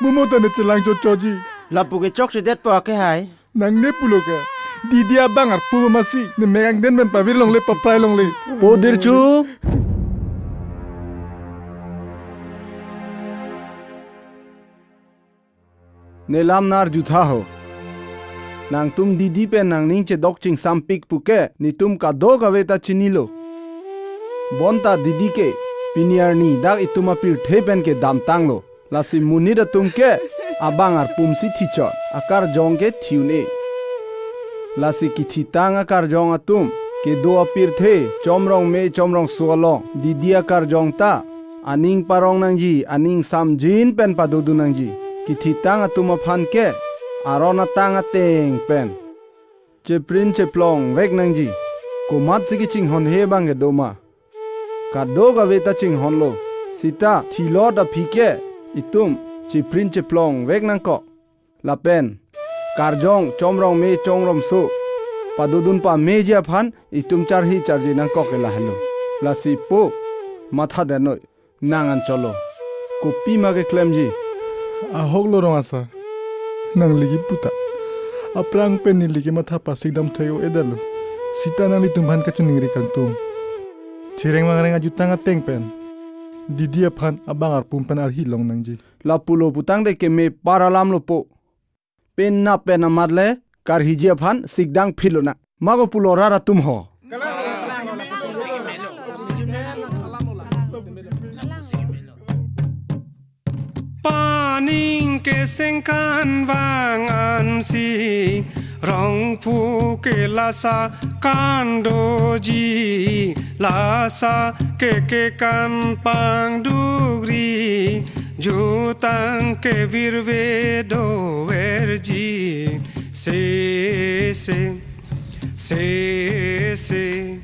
Mumo ta ne chelang chochoji. Lapu ke chokchedet po ake hai. Nang ne pulo ke. Didi abang arpu masi. Ne megang den pen pavir longle paprai longle. Po Dirchu. Ne lam nar jutha ho. Nangtum didi pen nangning chedok chingsampik puke netum kadokave ta chinilo. Bonta didi ke pini arni dak itum apirthe pen ke damtanglo. Lasi monit atum ke abang arpum si thichot, akarjong ke thi-un-e. Lasi kithitang akarjong atum kedo apirthe chomrong me chomrong so along didi akarjong ta aning parong nangji, aning samjin pen padodun nangji. Kithitang atum aphan ke aron atang ateng pen cheprin cheplong vek nangji. Komatsi kachinghon he abang kedo ma? Kadokave ta chinghonlo. Sita thilot aphi ke itum cheprin cheplong vek nangkok. Lapen karjong chomrong me chomrong so padodun pameji aphan itum charhi charji nangkok ke lahelo. Lasi po, matha denoi, nang anchotlo. Kopima keklemji? Ahok lo rong asar. Nangli kipu ta. Aphrang pen neli kematha pasik dam thek-o-edetlo. Sita nanglitum aphan kachiningri kangtung. Chireng vangreng ajutang ateng pen didi aphan abang arpum pen arhi long nangji. Lapulo putangte keme par alam lo po. Penap pen amat le karhiji aphan sikdang phitlo na. Mako pulo rat atum ho. Paning keseng kan vang ansi, rongphu ke lasa kan doji, lasa ke ke kan pangdukri, jutang ke virve doverji, se se, se se.